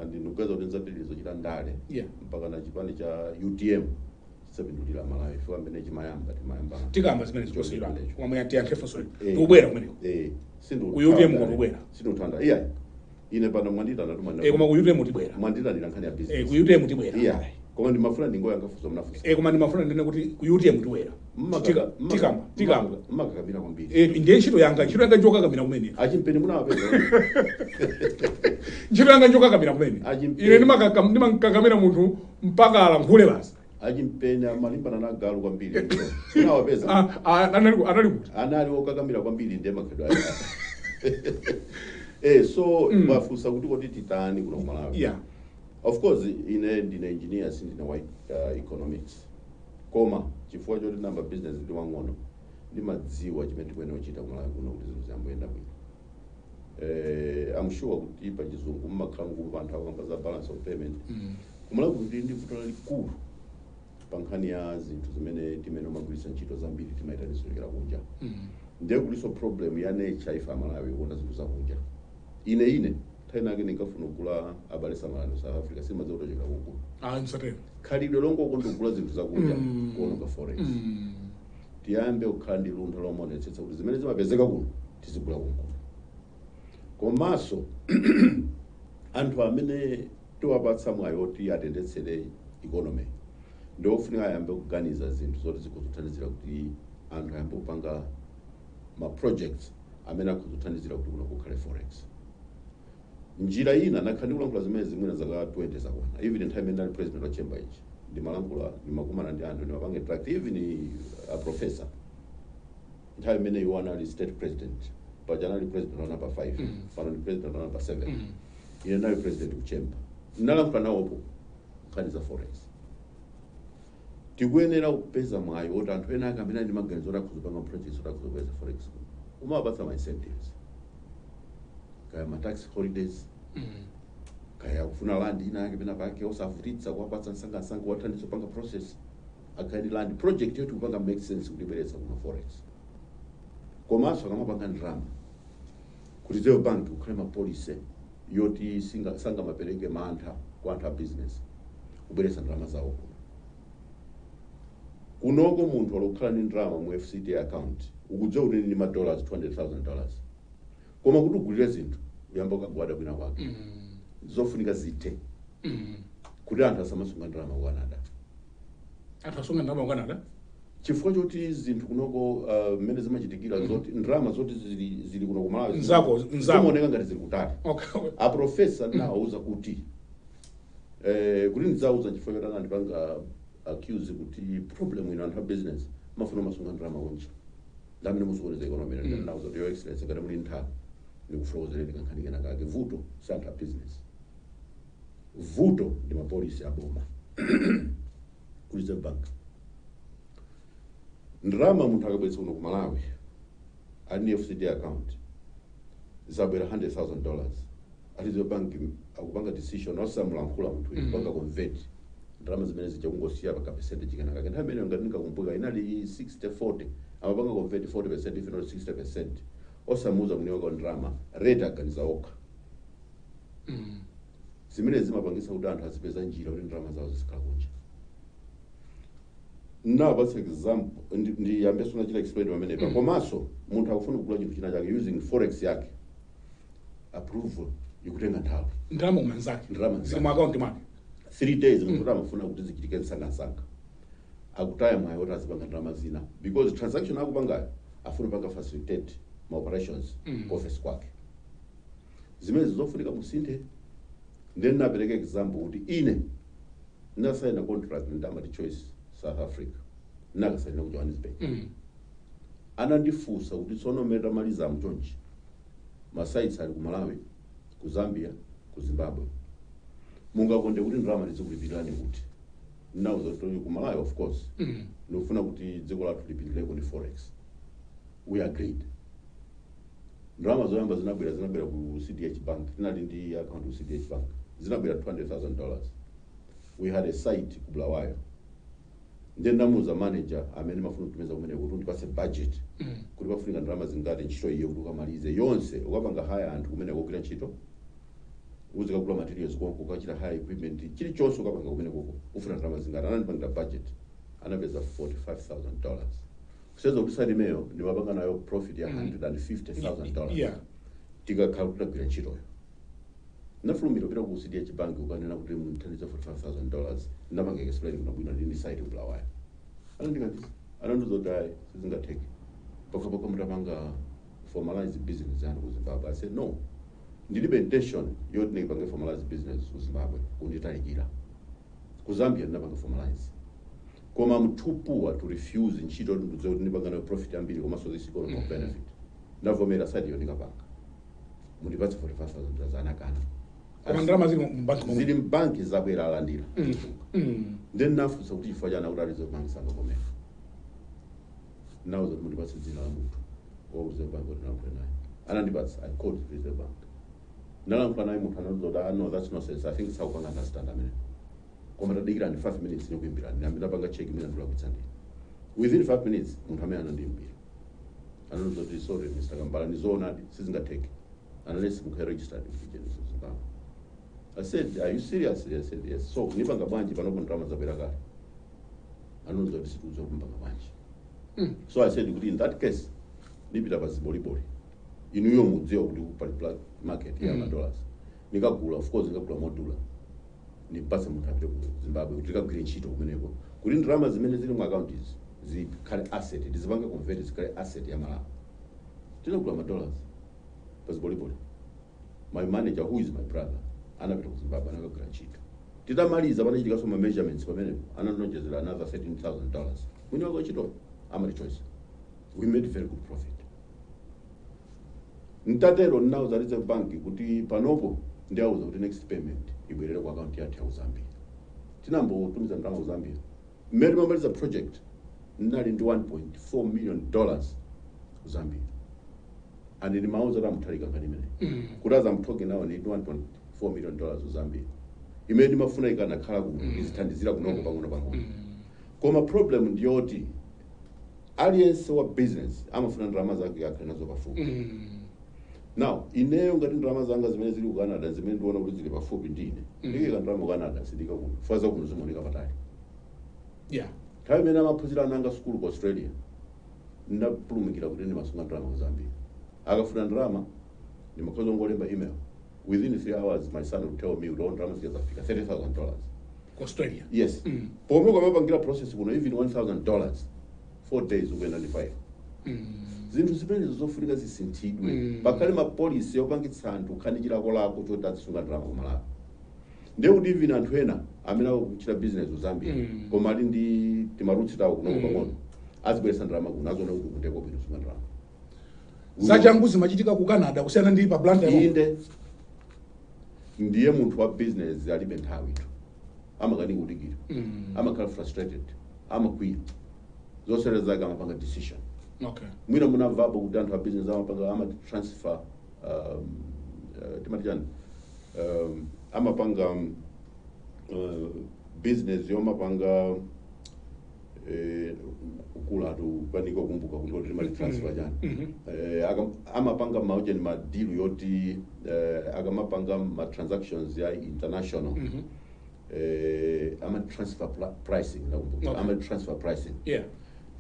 and ndikuganiza kuti nzapitirizo chita ndale mpaka na chipani cha UTM chisapindulira Malawi, fika amene chimayamba timayamba. Tikamba zimene zikosera, koma tiyankhe funso. Eh. Tikubwera kumeneko. Ku UTM kutubwera. Sindikuthawa, iya. Ine pano mwanditana. Koma ku UTM tibwera. Mwanditanira nkhani ya business. Ku UTM tibwera. Iya, koma ndimafuna ndingoyankha funso mnafunsa. Koma ndimafuna ndinene kuti ku UTM tibwera. Tikamba, tikamba. Mmakakamira kwambiri. Ndiye ntchito yanga, ntchito yanga njokakamira kumene. Achimpeni munawapeza? Ntchito yanga njokakamira kumene. Achimpeni. Ine ndimankakamira munthu mpaka alankhule basi. Achimpeni amalimbana na galu kwambiri, munawapeza? Ah, ah, anali kuti? Anali okakamira kwambiri, ndiye makhedwe ake. So wafunsa kuti kodi titani kuno ku Malawi? Of course, ine ndine engineer, sindine wa economics, koma chifukwa choti namba business ndi wang'ono, ndimadziwa chimene tikuyenera kuchita ku Malawi kuno kuti zinthu ziyamboyenda bwino. I'm sure kuti pa Chizungu mmakhala mukumva anthu akukamba za balance of payment. Kumalawi kuti ndi vuto lalikulu pa nkhani ya zinthu zimene timene umagwiritsa ntchito, zambiri timayitanitsa kuchokera kunja. Ndiye kuliso problem ya nature, ife Amalawi kuona zinthu zakunja. Ine nthawi nake ndinkafuna kugula abale samalani South Africa, simadziwa kutochokera kunkulu. Ah, msatero. Khalidwe longokonda kugula zinthu zakunja kuononga forex. Tiyambe kukhala ndi luntha lomaonetsetsa kuti zimene zimapezeka kuno tizigula kunkuno. Komanso anthu amene tiwapatsa mwayi oti atendetsere economy, ndiofunika ayambe kuganiza zinthu zoti zikuzothandizira kuti anthu ayambe kupanga ma projects amene akuzothandizira kuti kuno kukhale forex. Njira ina, nakhala ndikulankhula zimene zimwena zaka 20 zakwana. Even nthawi imene ndali president wa chamber ichi, ndimalankhula, ndimakumana ndi anthu, ndimapanga interact, even a professor nthawi imene iwo anali state president. Paja anali president wa number 5, pano ndi president wa number 7. Ine ndali president ku chamber, ndinalankhula nawopo nkhani za forex. Tikuyenera kupeza mwayi woti anthu ena ake amene ali ndi maganizo oti akhoza kupanga projects oti akhoza kupeza forex, umawapatsa ma incentives, kaya ma tax holidays, kaya kufuna land ina yake pena pake, osavutitsa, kuwapatsa msangamsanga, kuwathandiza kupanga process, akhale ndi land project yoti kupanga make sense kuti ibweretsa kuno forex. Komanso akamapanga ndalama ku Reserve Bank, kukhale ma policy yoti sangamapereke mantha kwa anthu a business kubweretsa ndalama zawo kuno. Kunoko munthu alokhala ndi ndalama mu FCT account, ukudziwa kuti ndi ma dollars $200,000, koma kuti ugulire zinthu uyamba ukagwada kwina kwake. Zofunika zithe kuti anthu asamasunga ndalama ku Canada. Anthu asunga ndalama ku Canada? Chifukwa choti zinthu kunoko mmene zimachitikira, zoti ndalama zoti zili kuno ku Malawi Nzako, nzako. zimaoneka ngati zili kutali. Aprofesa ndinawauza kuti kuti ndidzauza chifukwa choti anandipanga accuse kuti problem ino anthu a business mafuna masunga ndalama kunja, ndamene musokoneza economy. Ndinawuza kuti, "Your Excellency, ngati muli nthawi, ndikufotokozereni kankhani kena kake. Vuto si anthu a business, vuto ndi ma policy aboma ku Reserve Bank. Ndalama munthu akabweretsa kuno ku Malawi, ali ndi FCT account, zabwera $100,000, a Reserve Bank akupanga decision osamulankhula munthu uyu, kupanga convert ndalama zimene zija, kungosiya pa percentage kena kake. Nthawi imeneyo, ngati ndingakumbuka, inali 60 40, amapanga convert 40% if not 60%, osamuuza mwini ndalama, rate aganiza okha. Zimene zimapangisa kuti anthu azipeza njira kuti ndalama zawo zizikhala kunja. Ndinawapatsa example, ndiyambeso nachita explain pamenepa. Komanso munthu akufuna kugula chinthu china chake using forex yake, approval ikutenga nthawi. Ndalama kumanzake. Ndalama zili nzake. mu akaunti mwake. 3 days. Munthu amafuna kuti zichitike msangamsanga, akutaya mwayi woti azipanga ndalama zina, because transaction akupangayo afuna kupanga facilitate ma operations ku office kwake. Zimene zofunika musinthe. Then napereka example kuti ine ndinasaina contract ndi Amati Choice South Africa, ndinakasaina ku Johannesburg. Anandifunsa kuti, tsono mmene tamaliza mchonchi Ma sites ali ku Malawi, ku Zambia, ku Zimbabwe. Mungakonde kuti ndalama tizikulipirani kuti? Ndinawauza kuti ku Malawi, of course. Ndikufuna kuti dziko lathu lipinduleko ndi forex. We agreed. Ndalama zoyamba zinabwera ku CDH Bank. Tinali ndi account ku CDH Bank. Zinabwera $200,000. We had a site ku Bulawayo. Ndiye ndamuuza manager amene mafuna kutumiza kumeneko kuti undipatse budget, kuti pafunika ndalama zingati ntchito iye kuti ukamalize yonse, ukapanga hire anthu kumeneko kugwira ntchito, uzikagula materials konko, ukachita hire equipment, chilichonse ukapanga kumenekoko ufuna ndalama zingati? Anandipangira budget, anapeza $45,000, kuseza kuti site imeyo ndimapanga nayo profit ya $150,000 tikakhala kuti tagwira ntchitoyo. Ndinafulumira kupita ku CDH Bank kukanena kuti mundithandize $45,000. Ndinapanga explain bwino bwino, ndili ndi site ku Bulawayo. Anandikaniza, anandiuza kuti ayi, sizingatheke pokhapokha mutapanga formalize business yanu ku Zimbabwe. I said no, ndilibe intention yoti ndipange formalize business ku Zimbabwe, kunditalikira. Ku Zambia ndinapanga formalize, koma I'm too poor to refuse ntchito yoti ndikudziwa kuti ndipanga nayo profit ambiri komanso this economic benefit. Ndavomera, site yo ndikapanga, mundipatse $45,000. Anakana. Koma ndalama zili mu banki momwe? Zili mbanki, zabwera, alandira. Then nafunsa kuti chifukwa chani? Akuti Reserve Bank sangavomera. Nauza kuti mundipatse dzina la munthu wa Reserve Bank kuti ndilankhule naye. Anandipatsa. I called Reserve Bank, ndalankhula naye munthu, anandiuza kuti, "Ah, no, that's nonsense. I think sakupanga understand amene, koma tadikirani 5 minutes, nikuimbirani." Ndambe ndapanga check imene ndulakwitsa ndine. Within 5 minutes munthu amene anandiimbira anandiuza kuti, "Sorry, Mr Kambala, ndizoonadi, sizingatheke unless mukhale registered with Zimbabwe." I said, "Are you serious?" I said, "Yes." "So nipanga bwanji panopo? Ndalama zabwera kale." Anandiuza kuti situuza kuti mpanga bwanji. So I said kuti in that case nipita pa Ziboliboli. Inuyo mudziwa kuti pali black market ya madollars. Nikagula, of course nikagula modula, nimpase munthu apite ku Zimbabwe kuti tikagwire ntchito kumeneko, kuti ndalama zimene zili mu account izi zikhale asset, tizipange convert zikhale asset ya Malawi. Tinagula ma dollars pa Ziboliboli. My manager, who is my brother, anapita ku Zimbabwe, anakagwira ntchito. Titamaliza, panachitikanso ma measurements pamenepo, ananonjezera another $13,000 mwini wake wachitoyo amati choice. We made very good profit. Ntatero ndinauza Reserve Bank kuti panopo ndiauza kuti next payment ibwerere ku account yathu ya ku Zambia. Tinambotumiza ndalama ku Zambia. Mmene timamaliza project ndinali ndi $1.4 million ku Zambia, and ndimauza kuti a Mutharika nkhani imeneyi, kuti as I'm talking now ndi $1.4 million ku Zambia imene ndimafuna ikanakhala kuno izithandizira kunoko pang'ono pang'ono. Koma problem ndiyoti aliyense wa business amafuna ndalama zake akhale nazo pafupi. Now ineyo ngati ndalama zanga zimene zili ku Canada, zimene ndiona kuti zili pafupi ndine, ndikika ndalama ku Canada, sindika kuno faza kuno zimaoneka patali. Nthawi imene amaphunzira ananga sukulu ku Australia, ndinapulumukira kuti ndimasunga ndalama ku Zambia. Akafuna ndalama ndimakhoza kungolemba email, within 3 hours my son would tell me kuti ndalama zija zafika, $30,000. Ku Australia? Yes. Pomwe kwamapangira process kuno, even $1000, 4 days ukuyenda ndi 5. Zinthu zimenezo zofunika zisinthidwe. Pakhale ma policy opangitsa anthu kukhani chilakolako choti azisunga ndalama kumalawi. Ndiye kuti even anthu ena amene akuchita business ku Zambia, koma ali ndi tima roots tawo kunoko pang'ono, azibweretsa ndalama kuno, aziona kuti kuteko bwino kusunga ndalama. Zachangu zimachitika ku Canada kusiyana ndi pa Blantyre? Inde, ndiye munthu wa business alibe nthawi tu, amakanika kudikira, amakhala frustrated, amakwiya, zotsatira zake amapanga decision. Mwina munamvapo kuti anthu a business amapanga, amati transfer, timati chani, amapanga business yomapanga, kulatu panika kumbuka kuti timati transfer chani. Amapanga maujeni, ma deal yoti akamapanga ma transactions ya international, ama transfer pricing, ndakumbuka. Ama transfer pricing.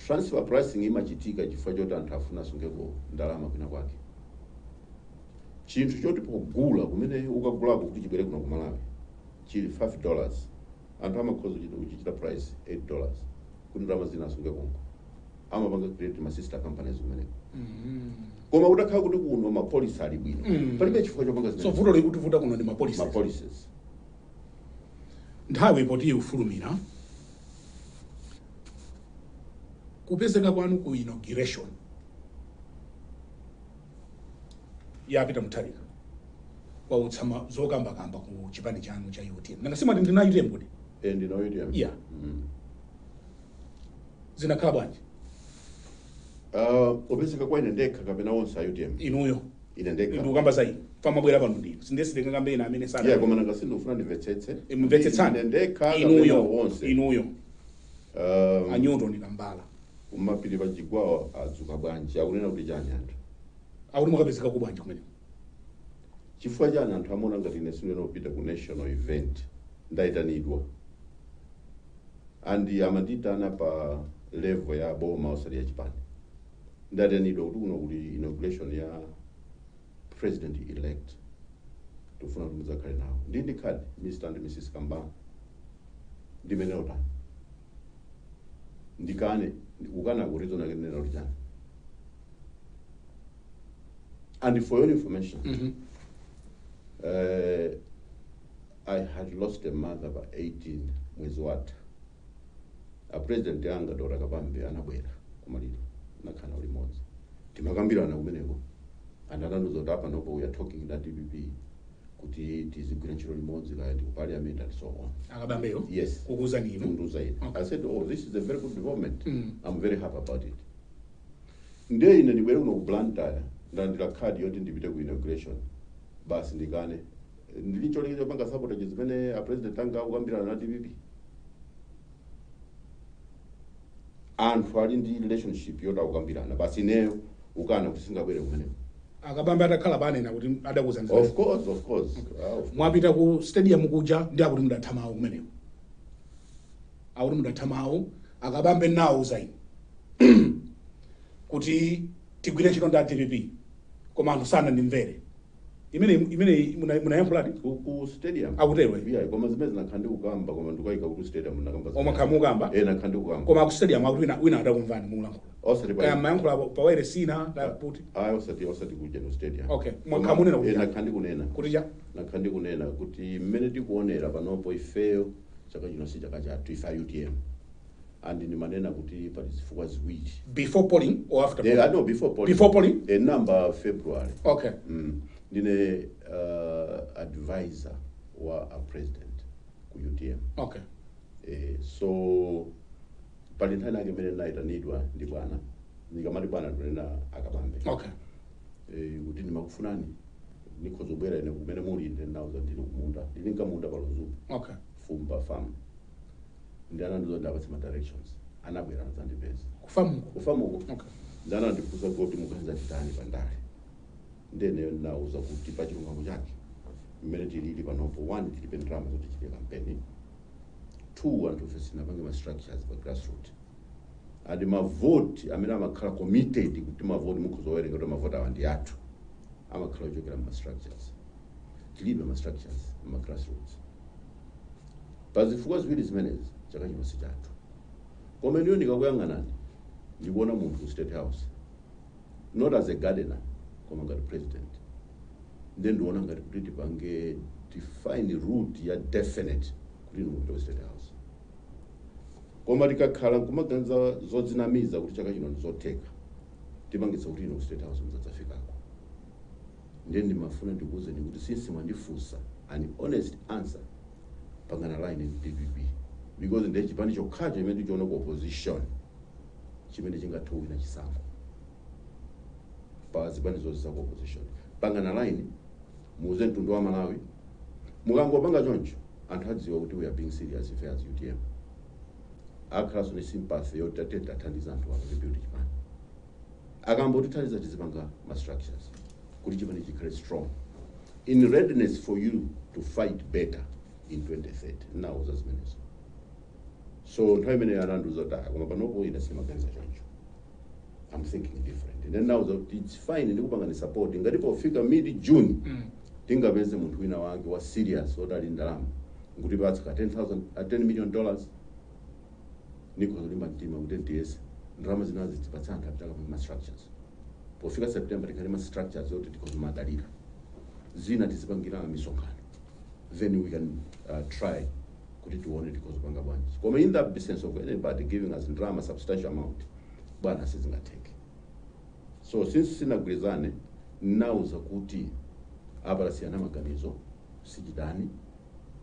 Transfer pricing imachitika chifukwa choti anthu afuna asungeko ndalama kwina kwake, chinthu choti pogula kumene ukagulako kuti chibwere kuno ku Malawi chili $5, anthu amakhoza kuchichita price $8 kuti ndalama zina asunge konko. Amapanga create ma sister companies kumeneko. Koma kutakhala kuti kuno ma policy ali bwino, palibe chifukwa chopanga So zimene. vuto likutivuta kuno ndi ma policies. Ma policies. Nthawi poti ikufulumira, kupezeka kwanu ku inauguration Ya Peter Mutharika kwautsa zokambakamba ku chipani chanu cha UTM. Nanga simati ndina UTM kodi? Eh, ndina UTM. Yeah. Zinakhala bwanji? Kupezeka kwa ine ndekha kapena onse a UTM? Inuyo. Ine ndekha. Ndikukamba za ine, pamabwera pano ndinu, sindesitingakambe ina amene sana. Yeah, koma nanga sindikufuna ndimvetsetse. Mvetsetsani. Ine ndekha kapena Inuyo. onse? Inuyo. A Newton Kambala. Kumapiri pa Chigwawa adzuka bwanji? Akunena kuti chani anthu? Akuti mukapezeka ku bwanji kumene? Chifukwa chani anthu amaona ngati ine sindinena kupita ku national event? Ndayitanidwa and amandiyitana pa level ya boma, osati ya chipani. Ndayitanidwa kuti kuno kuli inauguration ya president elect, tikufuna kuti mudzakhale nawo. Ndi khadi, Mr and Mrs Kambala. Ndimene utani ndikane kukana kuti zonake ndinena kuti chani? And for your information, I had lost a mother by 18 mwezi watha. A president anga, Dr. Kabambe, anabwera kumaliro, nakhala limodzi, timakambirana kumeneko and anandiuza kuti apa nopo we are talking na DPP kuti tizigwira ntchito limodzi, kaya ndi ku parliament and so on. Akabambeyo? Yes. Kukuuzani inu? Kundiuza ine. Okay. I said, "Oh, this is a very good development. I'm very happy about it." Ndiye ine ndibwere kuno ku Blantyre, ndalandira khadi yoti ndipite ku inauguration, basi ndikane? Ndili cholinga chopanga sabotage zimene a president anga akukambirana na DPP? Anthu ali ndi relationship yoti akukambirana, basi ineyo ukana kuti singabwere kumeneko? Akabambe atakhala panena kuti adakuuzani? Of course, of course. Ah, of Mwapita ku stadium kuja, ndi akuti mudatha mawu kumeneko, akuti mudatha mawu. Akabambe nawo zaini kuti tigwire ntchito ndi a DPP, koma anthu sanandimvere. Imene munayankhuladi? Ku stadium? Akutero. Yeah, koma zimene zinakhala ndikukamba, koma ndikayika kuti stadium nakamba. Omwe khamukamba? Eh, nakhala ndikukamba. Koma ku stadium akuti wina adakumvani mukulankhula. Osati Kaya mayankhula pa wireless ina kaya kuti? Ayi, osati kuja ku stadium. Okay, mwakhamunena kuti Eh, chani? nakhala ndikunena. Kuti cha? Nakhala ndikunena kuti mmene tikuonera panopo ifeyo, chaka chino si chaka chathu ife a UTM, and ndimanena kuti pali zifukwa ziwiri. Before polling or after Eh, polling? I know before polling. Before polling? Eh, number February. Okay. Ndine advisor wa a president ku UTM. Eh, so pali nthawi yake imene nayitanidwa ndi bwana, ndikamati bwana ndikunena Akabambe, eh, kuti ndimakufunani, nikhoza kubwera ine kumene muli? Ine ndinawuza ndili kumunda, ndili nkamunda pa Lunzu, Fumba Farm. Ndi anandiuza ndapatsa ma directions, anabwera anadzandipeza. Kufamuko? Kufamuko. Okay. Ndi anandifunsa kuti mukuganiza titani pandale. Ndeneyo ndinawuza kuti pa chilungamo chake mmene tilili panopo, one, tilibe ndalama zoti tichite campaign; two, anthu ife sinapange ma structures pa grassroot, and mavoti amene amakhala committed kuti mavoti mukhoza kuwerenga kuti mavoti awa ndi athu amakhala ochokera ma structures. Tilibe ma structures ma grassroots. Pa zifukwa ziwiri zimenezi, chaka chino si chathu. Koma inuyo ndikakuyang'anani, ndikuona munthu ku State House, not as a gardener koma ngati president. Ndiye ndiona ngati kuti tipange define route ya definite kuti inu mupite ku State House. Koma tikakhala nkumaganiza zodzinamiza kuti chaka chino ndizotheka, tipangitsa kuti inu ku State House muzadzafikako. Ndiye ndimafuna ndikuwuzeni kuti since mwandifunsa an honest answer, pangana line ndi DPP, because ndiye chipani chokhacho chimene tichiona ku opposition chimene chingathe kuwina chisankho pa zipani zonse za ku opposition. Pangana line, muuze mtundu wa Malawi. Mukangopanga choncho, anthu adziwa kuti we are being serious. Ife as UTM akhalanso ni sympathy yoti tate tathandiza anthu apo rebuild chipani. Akambotithandiza, tizipanga ma structures kuti chipani chikhale strong in readiness for you to fight better in 2030. Nauza zimenezo. So nthawi imeneyo anandiuza kuti, "Ah, koma panopo ine sindimaganiza choncho, I'm thinking different." And then nauza kuti it's fine, ndikupangani support ngati pofika mid June tingapeze munthu wina wake wa serious woti ali ndalama nkutipatsa ka 10,000, $10 million, nikhoza kulimba mtima kuti ndiyese ndalama zinazi zipatsa anthu apitaka pa ma structures. Pofika September tikhale ma structures yoti tikhoza madalira, zina tizipangira misonkhano, then we can try kuti tione tikhoza panga bwanji. Koma in the absence of anybody giving us ndalama, substantial amount, bwana, sizingatheke. So since sinagwirizane, Nauza kuti apa tasiyana maganizo, sichidani,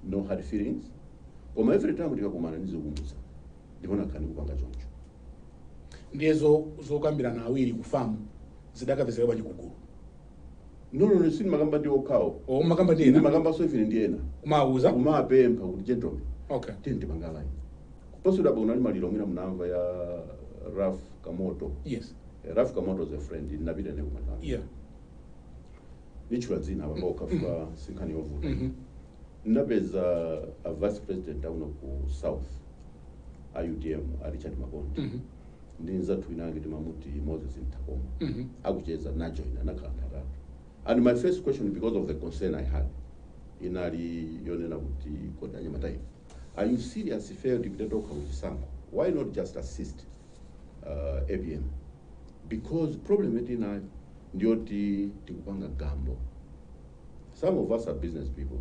no hard feelings, koma every time tikakumana ndizikumbutsa, ndipo nakhala ndikupanga choncho. Ndiye zokambirana awiri kufamu zidakapezeka bwanji kugulu? No, sindimakamba ndi okhawo. O, makamba ndi ena? Ndimakambanso ifine ndi ena. Kumawuza? Kumapempha kuti, "Gentlemen, tiye ndipanga line." Kuposera apo kunali maliro, mwina munamva, ya Ralph Kamoto. Yes. Ralph Kamoto is a friend, ndinapita ne kumatanga. Nitchula dzina apa paokhafuka, sinkhani yovuta. Ndinapeza a vice president auno ku South a UTM, a Richard Makondi, ndi nzathu wina ake timamuti Moses Mtakoma, akucheza, najoina, nakhala atatu. And my first question, because of the concern I had, inali yonena kuti, "Kodi anyamata inu, are you serious? Ifeyo tipite tokha kuchisankho? Why not just assist APM? Because problem yathu inayo ndiyoti tikupanga gamble. Some of us are business people.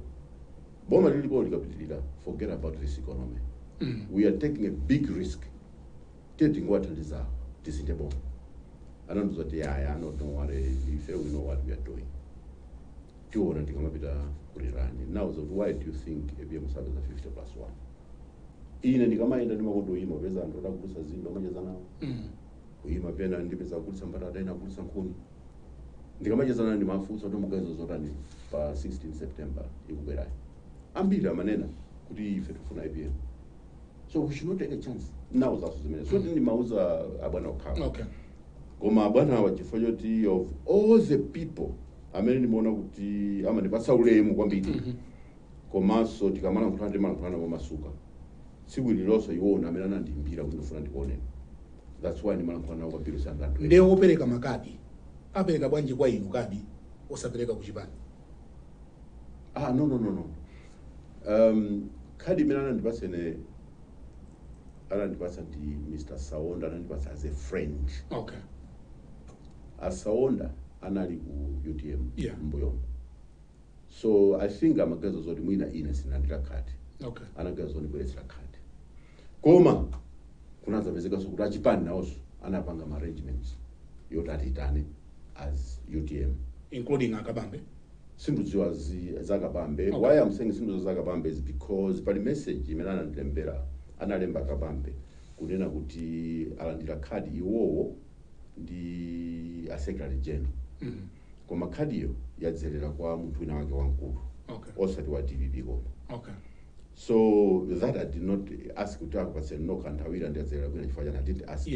Boma lilipo likapitilira, forget about this economy. We are taking a big risk. Tiye tingowathandizawo, tisinthe boma." Anandiuza kuti, "Yaya, no, don't worry, ife we know what we are doing, tiona tikamapita kulirani." Nauza kuti, "Why do you think APM sapeza 50 plus 1? Ine ndikamayenda ndimakonda kuyima, peza anthu atagulitsa zinthu, amacheza nawo, kuyima pena ndipeza kugulitsa mbatata, ena agulitsa nkhuni. Ndikamacheza nawo ndimafunsa kuti, 'Muganizo zotani pa 16 September ikubwerayo?' Ambiri amanena kuti, 'Ife tifuna APM, so we should not take a chance.' Nauzaso zimene so ndimauza abwana okhawa. Koma abwana awa, chifukwa choti of all the people amene ndimaona kuti amandipatsa ulemu kwambiri, komanso tikamalankhulana timalankhulana momasuka, tsiku lililonse iwona amene anandiyimbira kuti ndifuna ndikuoneni. That's why ndimalankhulana nawo kwambiri kusiyana anthu ena. Ndiye wopereka makadi apereka bwanji kwa inu kadi, osapereka kuchipani? Ah, no, khadi imene anandipatsa ine, anandipatsa ndi Mr Saonda, anandipatsa as a friend. Asaonda anali ku UTM mbuyomo, so I think amaganiza zoti mwina ine sinalandira khadi. Anaganiza zondibweretsera khadi, koma kunadzapezekanso kuti achipani nawonso anapanga ma arrangements yoti atitane as UTM. Including Akabambe? Sindidziwa zakabambe. Why I'm saying sindidziwa zakabambe is because pali message imene anandilembera, analemba Akabambe, kunena kuti alandira khadi iwowo ndi a secretary general, koma khadiyo yadzerera kwa munthu wina wake wamkulu, osati wa DPP koma. So that I did not ask kuti akupatseni nokha, nthawira ndiyadzerera kwina chifukwa chani. I didn't ask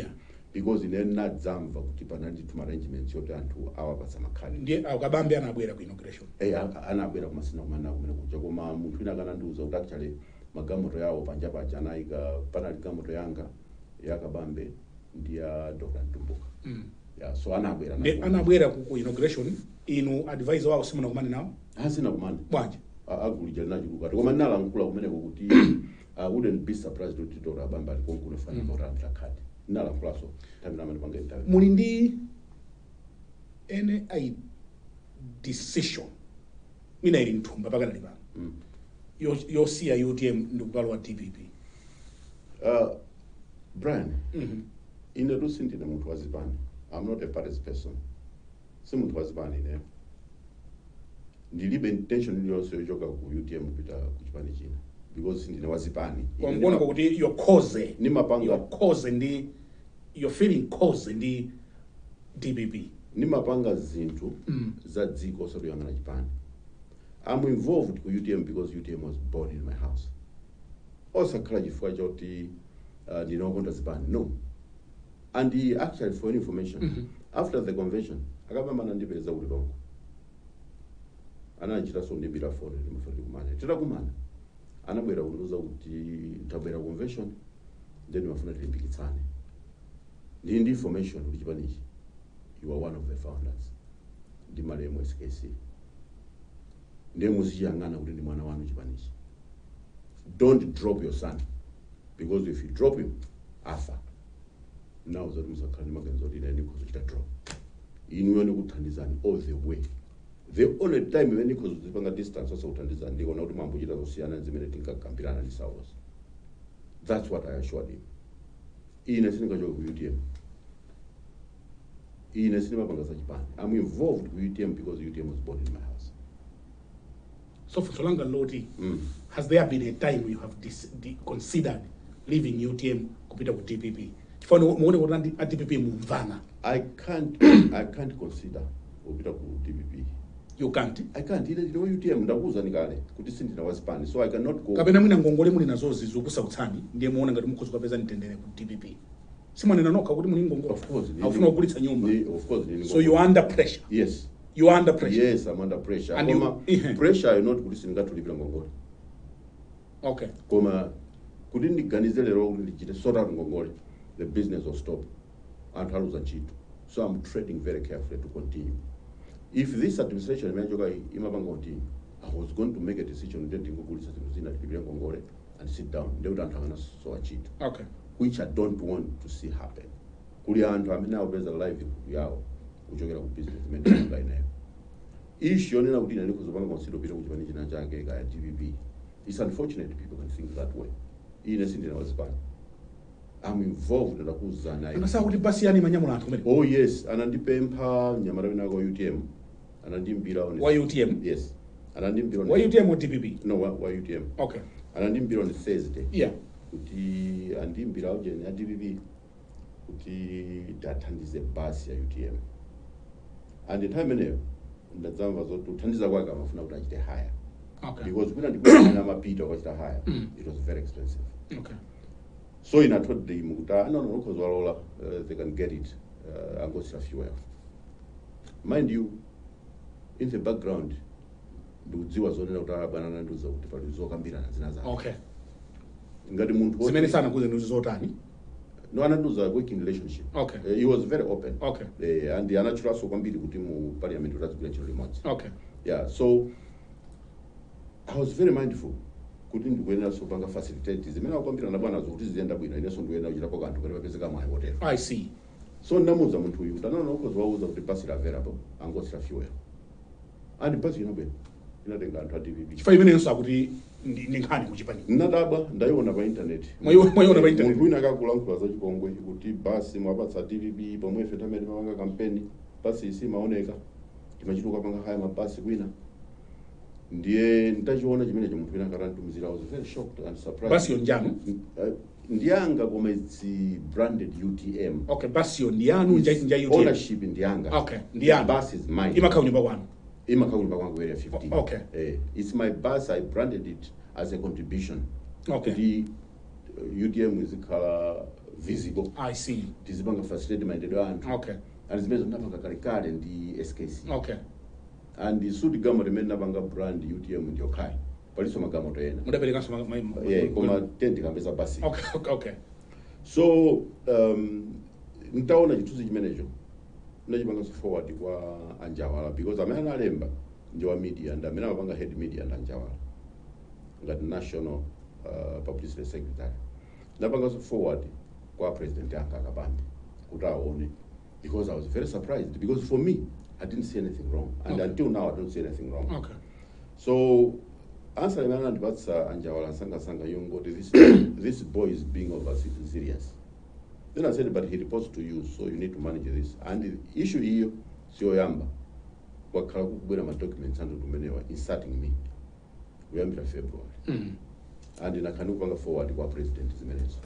because ine nadzamva kuti panali two arrangements yoti anthu awapatsa makhadi. Ndiye Akabambe anabwera ku inauguration? Eh, anabwera kumasina kumana kumene kuja, koma munthu wina akanandiuza kuti actually magalimoto yawo panja paja anayika, panali galimoto yanga, ya Kabambe ndi ya Dr Mtumbuka. Yeah, so anabwera. Ndi anabwera ku inauguration, inu advisor wawo simunakumane nawo? Asina kumane. Bwanji? Agulija linachuluka, koma ndinalankhula kumeneko kuti I wouldn't be surprised kuti Dr Kabambe ali konkuno fana kulandira khadi. Ndinalankhulaso nthawi amene interview. Muli ndi any decision mina ili mthumba pakanali pano yosiya UTM ndikukalowa DPP? Brian, ine tu sindine munthu wazipani. I'm not a party person, si munthu wazipani ineyo. Ndilibe intention iliyonse yochoka ku UTM kupita ku chipani china because sindine wazipani. Koma mukuoneka kuti your cause Nimapanga your cause ndi your feeling cause ndi DPP. Nimapanga zinthu za dziko osatuyang'ana chipani. I'm involved ku UTM because UTM was born in my house, osakhala chifukwa choti ndinokonda zipani, no. And actually, for your information, after the convention akapambana ndipeza ku Lilongwe, anachitanso ndimbira phone, ndimafuna tikumane. Titakumana anabwera kundiuza kuti, "Tabwera convention, then ndimafuna tilimbikitsane. Ndili ndi information kuti chipanichi you are one of the founders ndi malemu SKC, ndiye muzichiyang'ana kuti ndi mwana wanu chipanichi. Don't drop your son, because if you drop him, afa." Nawo zoti musakhala ndi maganizo kuti ine ndikhoza kuchita drop. Inuyo ndikuthandizani all the way. The only time imene ndikhoza kuzipanga distance osakuthandizani, ndikuona kuti mwambochita zosiyana zimene tinkakambirana ndi Saulos. That's what I assured him. Ine sindingachoke ku UTM. Ine sindimapanga za chipani. I'm involved with UTM because UTM was born in my house. So funso langa loti, has there been a time you have considered leaving UTM kupita ku DPP, chifukwa muone kuti a DPP mumvana? I can't consider kupita ku DPP. You can't? I can't. Ine ndine wa UTM, ndakuwuzani kale kuti sindina wa zipani, so I cannot go. Kapena mwina ngongole muli nazozi zikukusautsani, ndiye muona ngati mukhoza kupeza mtendere ku DPP? Simwanena nokha kuti muli ngongole? Of course. Aufuna kugulitsa nyumba. Of course. So you are under pressure? Yes. You are under pressure? Yes, I'm under pressure. And you- Koma pressure not kuti sindingatulipira ngongole. Koma kuti ndiganize lero kuti ndichite sort out ngongole, the business will stop, anthu aluza ntchito. So I'm treading very carefully to continue. If this administration imene yachoka imapanga continue, I was going to make a decision kuti ndingogulitsa zinthu zina, tilipire ngongole and sit down, ndekuti anthu akanasowa ntchito, which I don't want to see happen. Kuli anthu amene akupeza livelihood yawo kuchokera ku business imene ndimapanga ineyo. Issue yonena kuti ine ndikuzopanga consider kupita ku chipani china chake, kaya DPP, it's unfortunate people can think that way. Ine sindina wazipani. I'm involved, ndakuwuzani. Angasaka kuti basi yani manyamula anthu kumene? Oh yes, anandipempha mnyamata wina wa UTM, anandimbira on Wa UTM? Yes, anandimbira Wa UTM or DPP? No, wa UTM. Anandimbira on Thursday kuti andimbira ujeni ya DPP kuti ndathandize basi ya UTM, and nthawi imeneyo ndadzamva zoti kuthandiza kwake amafuna kuti achite hire, because kwina ndikuina amapita ukachita hire, it was very expensive. So ine told them kuti, "Ah, no, ukhoza walola, they can get it, angotsira fuel." Mind you, in the background ndikudziwa zonena kuti abwana anandiuza kuti pali zokambirana zina zake. Ngati munthu Zimene sanakuze ndi zotani? No, anandiuza working relationship. He was very open. And anatchulanso kwambiri kuti mu parliament kuti adzigwira ntchito limodzi. Yeah, so I was very mindful kuti ndikuyeneranso kupanga facilitate zimene akukambirana bwanazo kuti ziyenda bwino. Inenso ndikuyenera kuchitapo kanthu pene papezeka mwayi wotero. I see. So ndamuuza munthu uyu kuti anana ukhoza wauza kuti basi la available, angotsira fuel, and basi inabwera, inatenga anthu a DPP. Chifukwa imenenso akuti ndi nkhani kuchipani. Ndinadabwa, ndayiona pa internet. Mwayiona pa internet? Munthu wina akakulankhula za chipongwe kuti basi mwapatsa DPP, pomwe ife tamene timapanga kampeni basi isi imaoneka, timachita kupanga haya mabasi kwina. Ndiye ntachiona chimenecho, munthu wina akatanditumizira, I was very shocked and surprised. Basiyo njanu? Ndiyanga, koma it's branded UTM. Okay, basiyo ndiyanu, nja UTM? Ownership ndiyanga. Okay, ndiyanu. The bus is mine. Imakhala kunyumba kwanu? Imakhala kunyumba kwangu, Area 15. It's my bus. I branded it as a contribution kuti UTM izikhala visible, I see. tizipanga facilitate mayendedwe a anthu. And zimene ndinapanga kalekale ndi SKC. And suti galimoto imene ndinapanga brand UTM ndiyokhayi, palinso magalimoto ena. Mudaperekanso Yeah, koma tendikambeza basi. So ntaona chithunzi chimenecho, ndachipanganso forward kwa Anjawala, because amene analemba ndi wa media, ndi amene amapanga head media ndi Anjawala ngati national publicity secretary. Ndapanganso forward kwa president anga Akapambe kuti aone, because I was very surprised, because for me I didn't see anything wrong, and until now I don't see anything wrong. So answer imene anandipatsa Anjawala sangasanga yongoti, This boy is being over serious." Then I said, "But he reports to you, so you need to manage this." And the issue iyo siyoyamba, kwakhala kukubwera ma documents anthu tumenewa insulting me kuyambira February, and ndakhala ndikupanga forward kwa president zimenezo.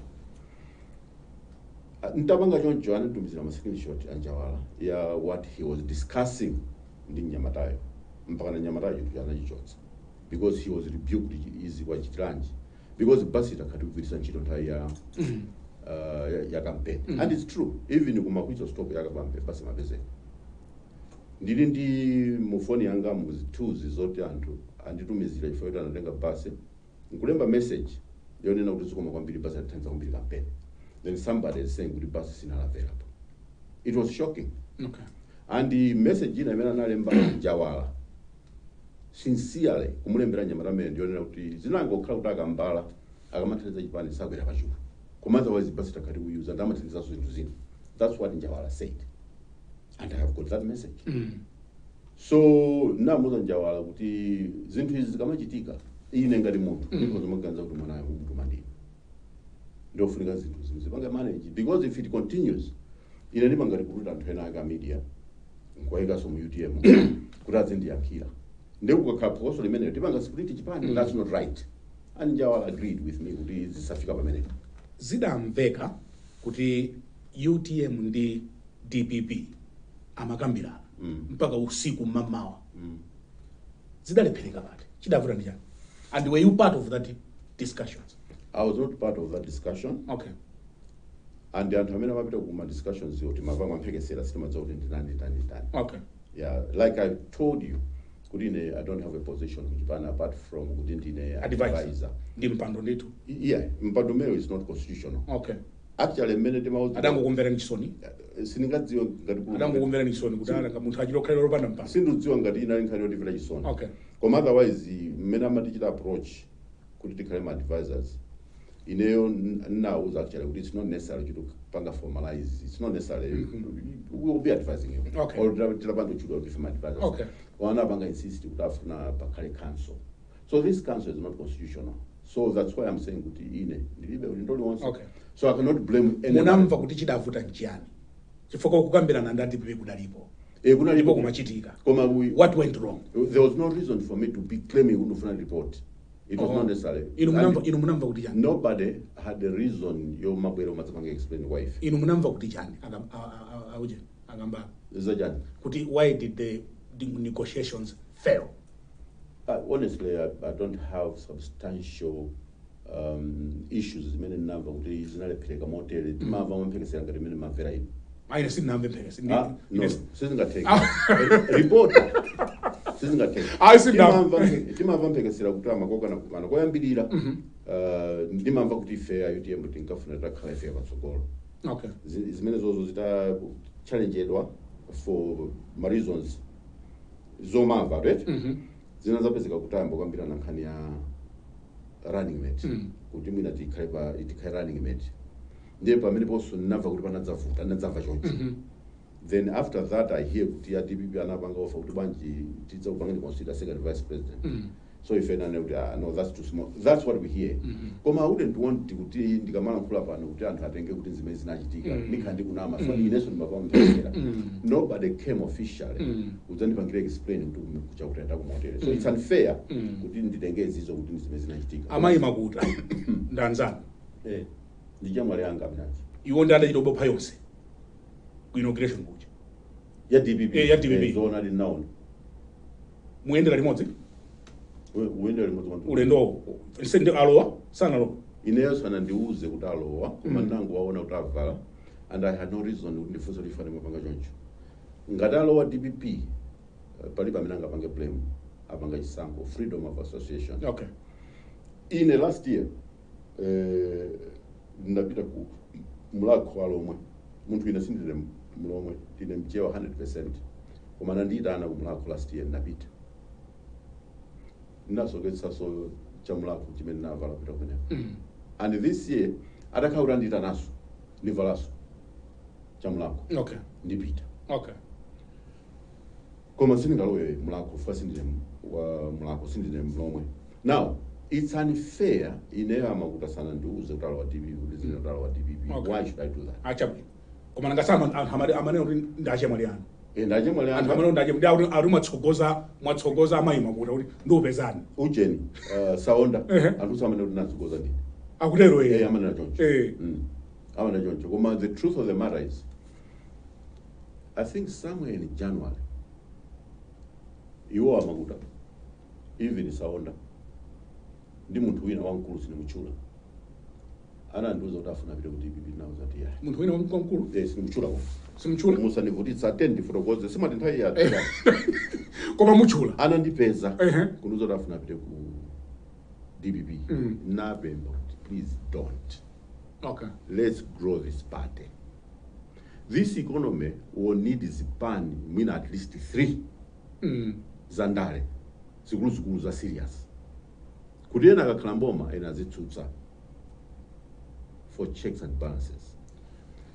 Ah, ntapanga choncho anatumizira ma screenshot Anjawala ya what he was discussing ndi mnyamatayo, mpaka na mnyamatayo chinthu anachichotsa because he was rebuked, izi kwachitiranji, because basi itakhala kugwiritsa ntchito nthawi ya campaign. And it's true, even kumakwitsa stop yakabambe basi mapezeka. Ndili ndi mufoni yanga muzithunzi zoti anthu anditumizira chifukwa choti anatenga basi nkulemba message yonena kuti zikoma kwambiri, basi atithandiza kwambiri campaign. Then somebody is saying kuti basi sinali available. It was shocking. And the message ina imene analemba Jawala sincerely kumulembera nyamata amene ndionena kuti zinangokhala kuti akambala akamathandiza chipani sakwera pachulu, koma otherwise basi takati kuyuza ndi amathandizanso zinthu zina. That's what Njawala said, and I have got that message. So namuza Njawala kuti zinthu izi zikamachitika, ine ngati munthu ndikhoza maganiza kuti mwanayo kumutuma ndine, ndofunika zinthu zimwe zipange manage, because if it continues Ine ndimangati kuti anthu ena ake a media nkuwayikanso mu UTM kuti azindiyankhira, ndi kukakhala phokoso limeneyo tipanga split chipani. That's not right, and Njawala agreed with me kuti zisafika pamenepo. Zidamveka kuti UTM ndi DPP amakambirana mpaka usiku mmamawa. Zidalephereka pati? Chidavuta ndi chani? And were you part of that discussions? I was not part of that discussion. And anthu amene amapita kuma discussions yo timamva mwamphekesera, sitimadziwa kuti ndinani, ndani, ndani. Yeah, like I told you kuti ine I don't have a position kuchipani apart from kuti ndine advisor. Advisor. Ndi mpando ndithu. Yeah, mpando umenewo is not constitutional. Actually, mmene timauza Adangokumverani chisoni? Sindingadziwe ngati Adangokumverani chisoni kuti alanga munthu achita okhalira lopanda mpando? Sindidziwa ngati inali nkhani yotimvera chisoni. Koma otherwise, mmene amatichita approach kuti tikhale ma advisors, ineyo nnawuza actually kuti it's not necessary kuti panga formalize, it's not necessary, we will be advising you. Or tilapanda kuchudwa kuti ife ma advisors. Wana apanga insist kuti afuna pakhale council, so this council is not constitutional. So that's why I'm saying kuti ine ndilibe udindo uliwonse. So I cannot blame anybody. Munamva kuti chidavuta nchiyani? Chifukwa kukambirana ndi DPP kudalipo. Eh, kunalipo. Ndipo kumachitika. Koma we, What went wrong? There was no reason for me to be claiming kuti ndifuna report. It was not necessary. Inu munamva, inu munamva kuti chani? Nobody had a reason yomabwera umadzapanga explain why ife. Inu munamva kuti chani? Auje akamba Zachani? Kuti why did the negotiations fail? Honestly, I don't have substantial issues zimene ndinamva kuti zinalephereka motere. Timamva mwamphekesera ngati imene mamvera inu. Aine sindinamve mphekesi. Ah, no, sizingatheka report, sizingatheka. Ah, sindinamve. Timamva mphekesera kuti amakokana kukana koyambirira. Ndimamva kuti ife a UTM tinkafuna takhala ife patsogolo. Zimene zozo zita challengedwa for ma reasons zomamva, right? Zina zapezeka kuti ayamba kukambirana nkhani ya running mate, kuti mwina tikhale pa tikhale running mate. Ndiye pamene ponso ndinamva kuti panadzavuta, ndinadzamva choncho. Then after that I hear kuti ya DPP anapanga offer kuti bwanji tidzakupangani consider second vice president. So ife nane kuti, "Ah, no, that's too small." That's what we hear. Koma I wouldn't want kuti ndikamalankhula pano kuti anthu atenge kuti zimene zinachitika. Ndikhala ndikunama. So inenso ndimapamphekesera. Nobody came officially kudzandipangira explain kuti kuchakutenda kumotere, so it's unfair kuti nditenge izizo kuti zimene zinachitika. Amayi Makuta ndanzanu? Eh, ndi chamwali anga amenachi. Iwo ndi adachita ubopha yonse ku inauguration kuja? Ya DPP? Eh, ya DPP. Eh, zoona, ndinaona. Muyendera limodzi? Uyendera limodzi kwanthu. Ulendowo ndi alowa, sanalowa? Ineyo sanandiuze kuti alowa, koma ndinangowaona kuti avala and I had no reason kuti ndifunse kuti ifane mapanga choncho. Ngati alowa DPP, palibe amene angapange blame. Apanga chisankho, freedom of association. Ine last year ndinapita ku Mulakho walomwe. Munthu ine sindine mlomwe, ndine Mchewa 100%, koma nandiyitana ku Mulakho last year, ndinapita, ndinasoketsaso cha Mulakho chimene navala kupita kumeneko. And this year atakhala kuti andiyitanaso, ndivalaso cha Mulakho. Ndipita. Koma sindingalowe Mulakho fa sindine wa Mulakho, sindine mlomwe. Now it's unfair. Ineyo amakuta sana ndiuze kuti alowa DPP, kuti zine kuti alowa DPP. Why should I do that? Achabwino, koma nangasama anthu amanena kuti ndi achemwali anu. Ndachemwali. Anthu amanena kuti ndi akuti ari mwatsogoza amayi Makuta kuti ndiupezani. Ujeni, Saonda. Anthu samene kuti natsogoza ndine. Akutero? Eh, amanena choncho. Amanena choncho, koma the truth of the matter is, I think somewhere in January, iwo amakuta, even Saonda ndi munthu wina wamkulu sinimutchula, anandiuza kuti afuna apite ku DPP. Nauza kuti yayi. Munthu wina wamkulu? Eh, sinimutchula koma. Simutchula. Musanivutitsa, ate ndifotokoze, simati nthawi yathu. Koma mutchula. Anandipeza kundiuza kuti afuna apite ku DPP. Napemba kuti please don't. Let's grow this party. This economy will need zipani mwina at least three zandale zikuluzikulu za serious, kuti ena akakhala mboma ena azitsutsa for checks and balances.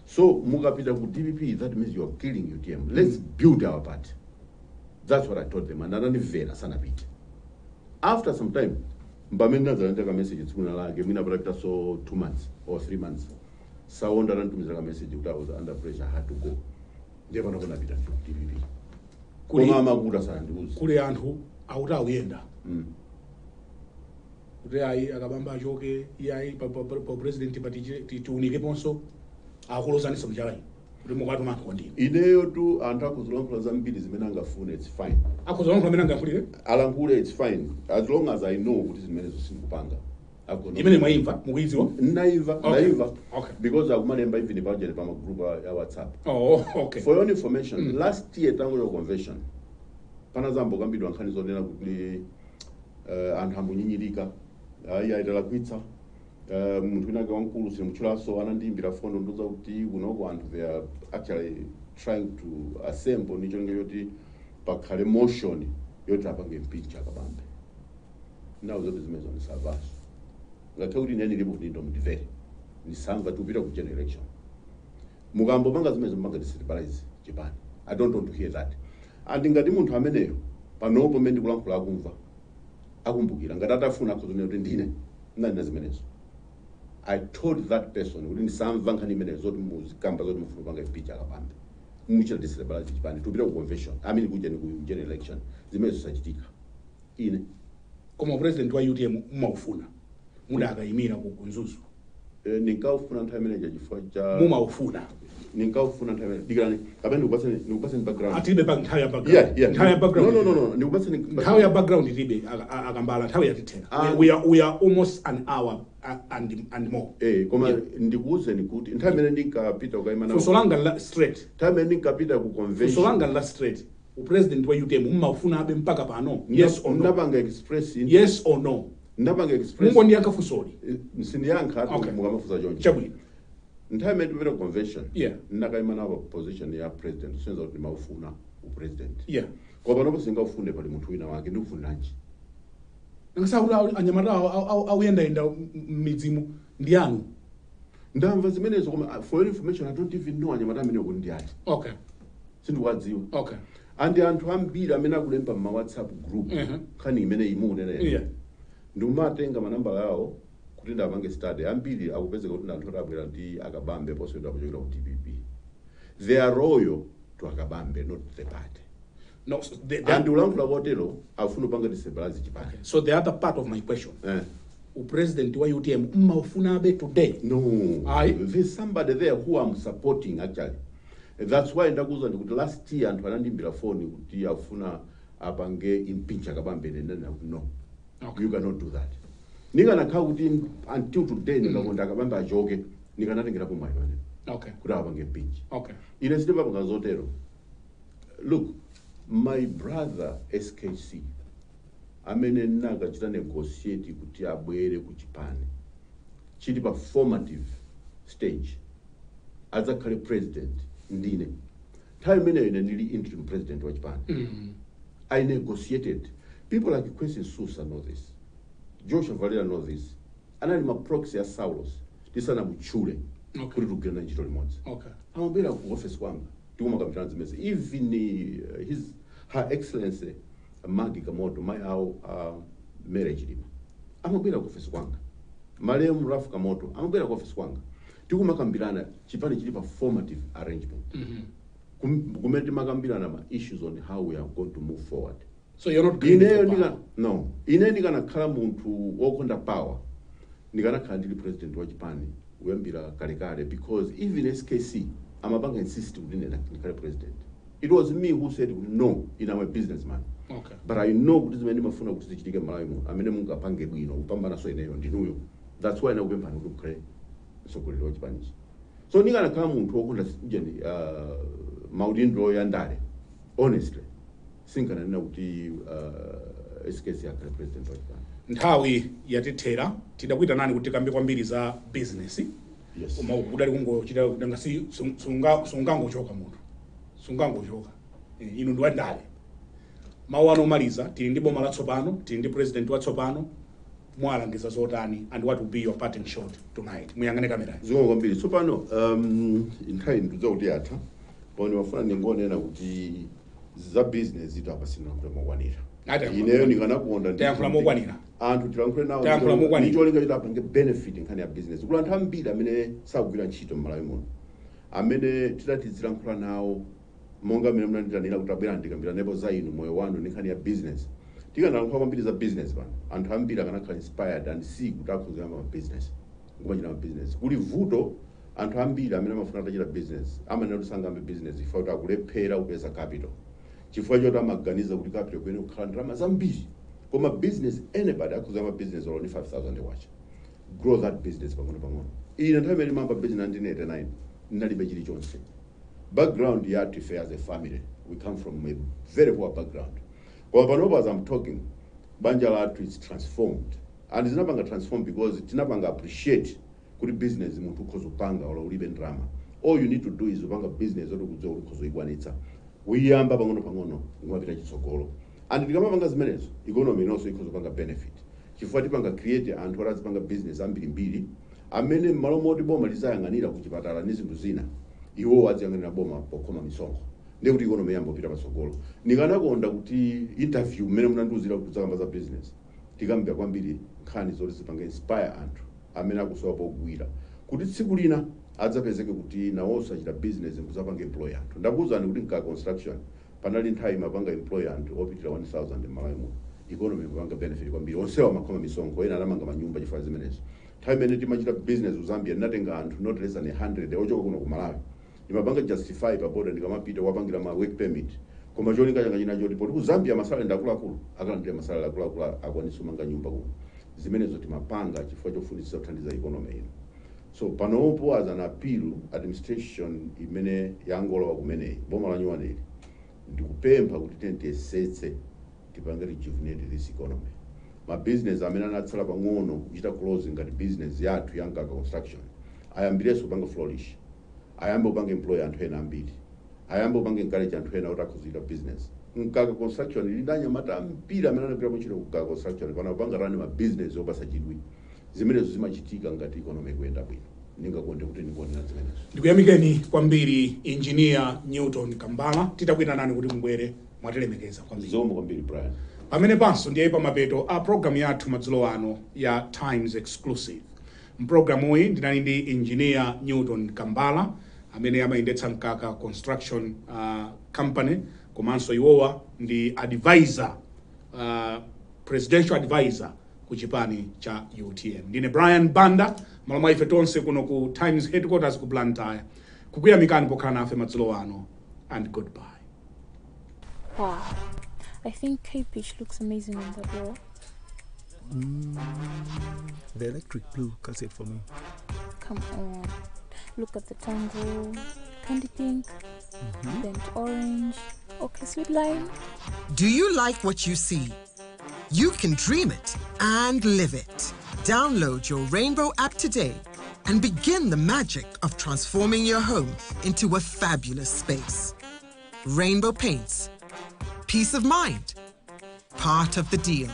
So mukapita ku DPP, that means you are killing UTM. Let's build our party. That's what I told them, and anandimvera, sanapite. After some time, mpamene ndadzalandira ka message tsiku lake, mwina patapita so 2 months or 3 months. Saonda ananditumizira ka message kuti I was under pressure, I had to go. Ndiye pano kunapita ku DPP. Koma amakuta sanandiuze. Kuli anthu akuti akuyenda kuti ayi, akabambe achoke, iye ayi pa president pa tiunikeponso, akulozaniso mchala ino kuti mukatuma anthu kwandino. Ineyo tu, anthu akuzolankhula zambiri zimene angafune, it's fine. Akhoza amene angayankhulire. Alankhule, it's fine, as long as I know kuti zimenezo sindikupanga. I've got no Imene mwayimva, mukuyidziwa? Naimva. Naimva because akumalemba even pajani pa magroup ya WhatsApp. Oh, okay. For your own information, last year tangoyo convention panazambo kambidwa nkhani zonena kuti anthu ambunyinyirika, ayi, ayitalakwitsa. Munthu winake wamkulu, sinimutchulanso, anandiyimbira phone ndoza kuti kunoko anthu they are actually trying to assemble ndi cholinga choti pakhale motion yoti apange impeach akabambe. Nawo zoti zimenezo ndisamvaso, ngakhale kuti ine ndilipo kuti ndo mundimvere, ndisamva. Tikupita ku general election, mukambopanga zimenezo mumanga destabilize chipani. I don't want to hear that. And ngati munthu ameneyo panopo mmene ndikulankhula akumva, akumbukira, ngati atafuna akhozonena kuti ndine ndinanena zimenezo. I told that person kuti ndisamva nkhani imeneyo zoti muzikamba zoti mufuna kupanga impeach akabambe, muchita destabilize chipani. Tikupita ku convention, I mean kuja ni ku general election, zimenezo zisachitika ine. Koma president wa UTM mumaufuna? Mudakayimira ku Mzuzu. Ninkaufuna nthawi imeneja chifukwa cha Mumaufuna? Ninkaufuna nthawi imene, dikirani, kapena ndikupatseni background. Atilibe pa nthawi ya background. Yeah. Nthawi ya background. No, ndikupatseni. Nthawi ya background ilibe, akambala, nthawi yatithera. We are almost an hour and more. Koma ndikuwuzeni kuti nthawi imene ndinkapita kukayima nawo Funso langa la straight. Nthawi imene ndinkapita ku Funso convention langa la straight: upresident wa UTM mumaufuna abe mpaka pano, yes or no? Ndapanga express Yes or no? Ndapanga express Mungondiyankha funsoli. Sindiyankha ati mukamafunsa choncho. Chabwino. Nthawi imene ndipita ku convention, ndakayima nawo pa position ya president, kusonyeza kuti ndimaufuna upresident. Koma panopo singaufune, pali munthu wina wake, ndikufuniranji? Nangasakuti anyamata auyendayenda m'midzimu ndi anu. Ndamva zimenezo, koma for your information, I don't even know anyamata amene kuti ndi ati. Sindikuwadziwa. And anthu ambiri amene akulemba mma WhatsApp group nkhani imene imunena, ndikumatenga manambala yawo kuti ndapange study. Ambiri akupezeka kuti ndi anthu oti abwera ndi akabambe poswedwa kuchokera ku DPP. They are loyal to akabambe, not the party. No, so the, And ulankhula kotero afuna upanga destabilize chipani. So the other part of my question: upresident wa UTM mmaufunabe today? No. Aye. There's somebody there who I'm supporting, actually. That's why ndakuuza ndikuti last year anthu anandimbira phone kuti afuna apange impeach akabambe, nene kuti no. You cannot do that. Nikanakhala kuti until today ndikakonda akabambe achoke, nikanatengerapo mwayi pamene kuti apange impeach. Ine sindimapanga zotero. Look, my brother SKC amene nakachita negotiate kuti abwere ku chipani chili pa formative stage adzakhale president ndine. Nthawi imeneyo ine ndili interim president wa chipani. I negotiated. People like Kwesi Susa know this, Joshua Valera know this. Anali ma proxy ya Saulos tisanamutchule kuti tikugwirana ntchito limodzi. Amabwera ku office kwanga, tikumakambirana zimene. Even his her Excellency Maggie Kamoto, mayi awo Mary Chilima, amabwera ku office kwanga. Malemu Ralph Kamoto amabwera ku office kwanga, tikumakambirana chipani chili pa formative arrangement, kumene timakambirana ma issues on how we are going to move forward. So you're not greedy Ineyo for power. ndika no, ine ndikanakhala munthu wokonda power, ndikanakhala ndili president wa chipani kuyambira kalekale, because even SKC amapanga insist kuti ine ndikhale president. It was me who said kuti no, ine am a businessman, but I know kuti zimene ndimafuna kuti zichitike m'Malawi muno, amene mungapange bwino kupambanaso ineyo ndinuyo. That's why nakupemphani kuti mukhale mtsogoleri wa chipanichi. So ndikanakhala munthu wokonda ujeni maudindo ya ndale, honestly sinkananena kuti SKC akhale president wa chipani. Nthawi yatithera. Tidakuitanani kuti tikambe kwambiri za business. Koma kudali kungochita nanga si sungangochoka munthu, sungangochoka. Inu ndi wandale. Mawu anu omaliza: tili ndi boma latsopano, tili ndi president watsopano, mwalangiza zotani, and what will be your parting shot tonight? Muyang'ane kamera. Zikomo kwambiri. Tsopano nthawi ndikudziwa kuti yatha, koma ndimafuna ndingonena kuti za business ito apa sinalankhula mokwanira. Ati Ineyo ndikanakonda Tayankhula mokwanira. Anthu tilankhule nawo. Tayankhula mokwanira. Ndicholinga choti apange benefit nkhani ya business. Kuli anthu ambiri amene sakugwira ntchito m'Malawi muno amene tidati tizilankhula nawo monga mmene munanditanira kuti abwera ndikambiranepo za inu, moyo wanu ndi nkhani ya business. Tikanalankhula kwambiri za business pano, anthu ambiri akanakhala inspired and see kuti akhoza ma business, kumachita ma business. Kuli vuto, anthu ambiri amene amafuna atachita business amanena kuti sangambe business chifukwa kuti akulephera kupeza capital, chifukwa choti amaganiza kuti capital kuyenera kukhala ndalama zambiri. Koma business, anybody akhoza ma business olo ni 5000 kwacha. Grow that business pang'ono pang'ono. Ine nthawi imene mamba business 1989 ndinalibe chilichonse. Background yathu ife as a family, we come from a very poor background, koma panopo as I'm talking, banja lathu is transformed, and zinapanga transform because tinapanga appreciate kuti business munthu ukhoza kupanga olo ulibe ndalama. All you need to do is upanga business oti kudziwa kuti ukhoza kuyikwanitsa, kuyiyamba pang'ono pang'ono, kumapita chitsogolo. And tikamapanga zimenezo, economy inonso ikhoza kupanga benefit, chifukwa tipanga create anthu oti azipanga business ambirimbiri amene m'malo moti boma lizayang'anira kuchipatala ndi zinthu zina, iwo aziyang'anira boma pokhoma misonkho, ndiye kuti economy yambopita patsogolo. Ndikanakonda kuti interview mmene munandiuzira kuti zakamba za business, tikambira kwambiri nkhani zoti zipange inspire anthu amene akusowa pogwira, kuti tsiku lina adzapezeke kuti nawonso achita business nkuzapanga employ anthu. Ndakuwuzani kuti Mkaka Construction panali nthawi imapanga employ anthu opitirira 1000 m'Malawi muno. Economy imapanga benefit kwambiri, onsewa amakhoma misonkho, ena anamanga manyumba chifukwa zimenezo. Nthawi imene timachita business ku Zambia, ndinatenga anthu not less than 100 ochoka kuno ku Malawi. Ndimapanga justify pa border ndikamapita kuwapangira ma work permit, koma cholinga changa china choti poti ku Zambia ma salary ndi akuluakulu, akalandira ma salary akuluakulu akwanisa kumanga nyumba kuno. Zimenezo timapanga chifukwa chofunitsitsa kuthandiza economy ino. So panopo, as an appeal, administration imene yangolowa kumeneyi, boma la nyuwaneli, ndikupempha kuti tiyesetse tipange rejuvenate this economy. Ma business amene anatsala pang'ono kuchita closing, ngati business yathu ya Mkaka Construction, ayambirenso kupanga flourish, ayambe kupanga employ anthu ena ambiri, ayambe kupanga encourage anthu ena kuti akhoza kuchita business. Mkaka Construction ili ndi anyamata ambiri amene anagwirapo ntchito ku Mkaka Construction, pano kupanga run ma business opasa chidwi. Zimenezo zimachitika ngati economy ikuyenda bwino. Ndingakonde kuti ndikuonera zimenezo. Ndikuyamikeni kwambiri, Engineer Newton Kambala. Titakuyitanani kuti mubwere, mwatilemekeza kwambiri. Zikomo kwambiri, Brian. Pamene panso ndiye pamapeto a programu yathu madzulo ano ya Times Exclusive. Mpulogalamuyi ndinali ndi Engineer Newton Kambala amene amayendetsa Mkaka Construction Company, komanso iwowa ndi advisor, presidential advisor ku chipani cha UTM. Ndine Brian Banda, malo mwa ife tonse kuno ku Times headquarters ku Blantyre, kukuyamikani pokhala nafe madzulo ano, and goodbye. Wow. I think Cape Peach looks amazing on that wall. The electric blue cuts it for me. Come on. Look at the tango, candy pink, burnt orange, okay, sweet lime. Do you like what you see? You can dream it and live it. Download your Rainbow app today and begin the magic of transforming your home into a fabulous space. Rainbow Paints. Peace of mind. Part of the deal.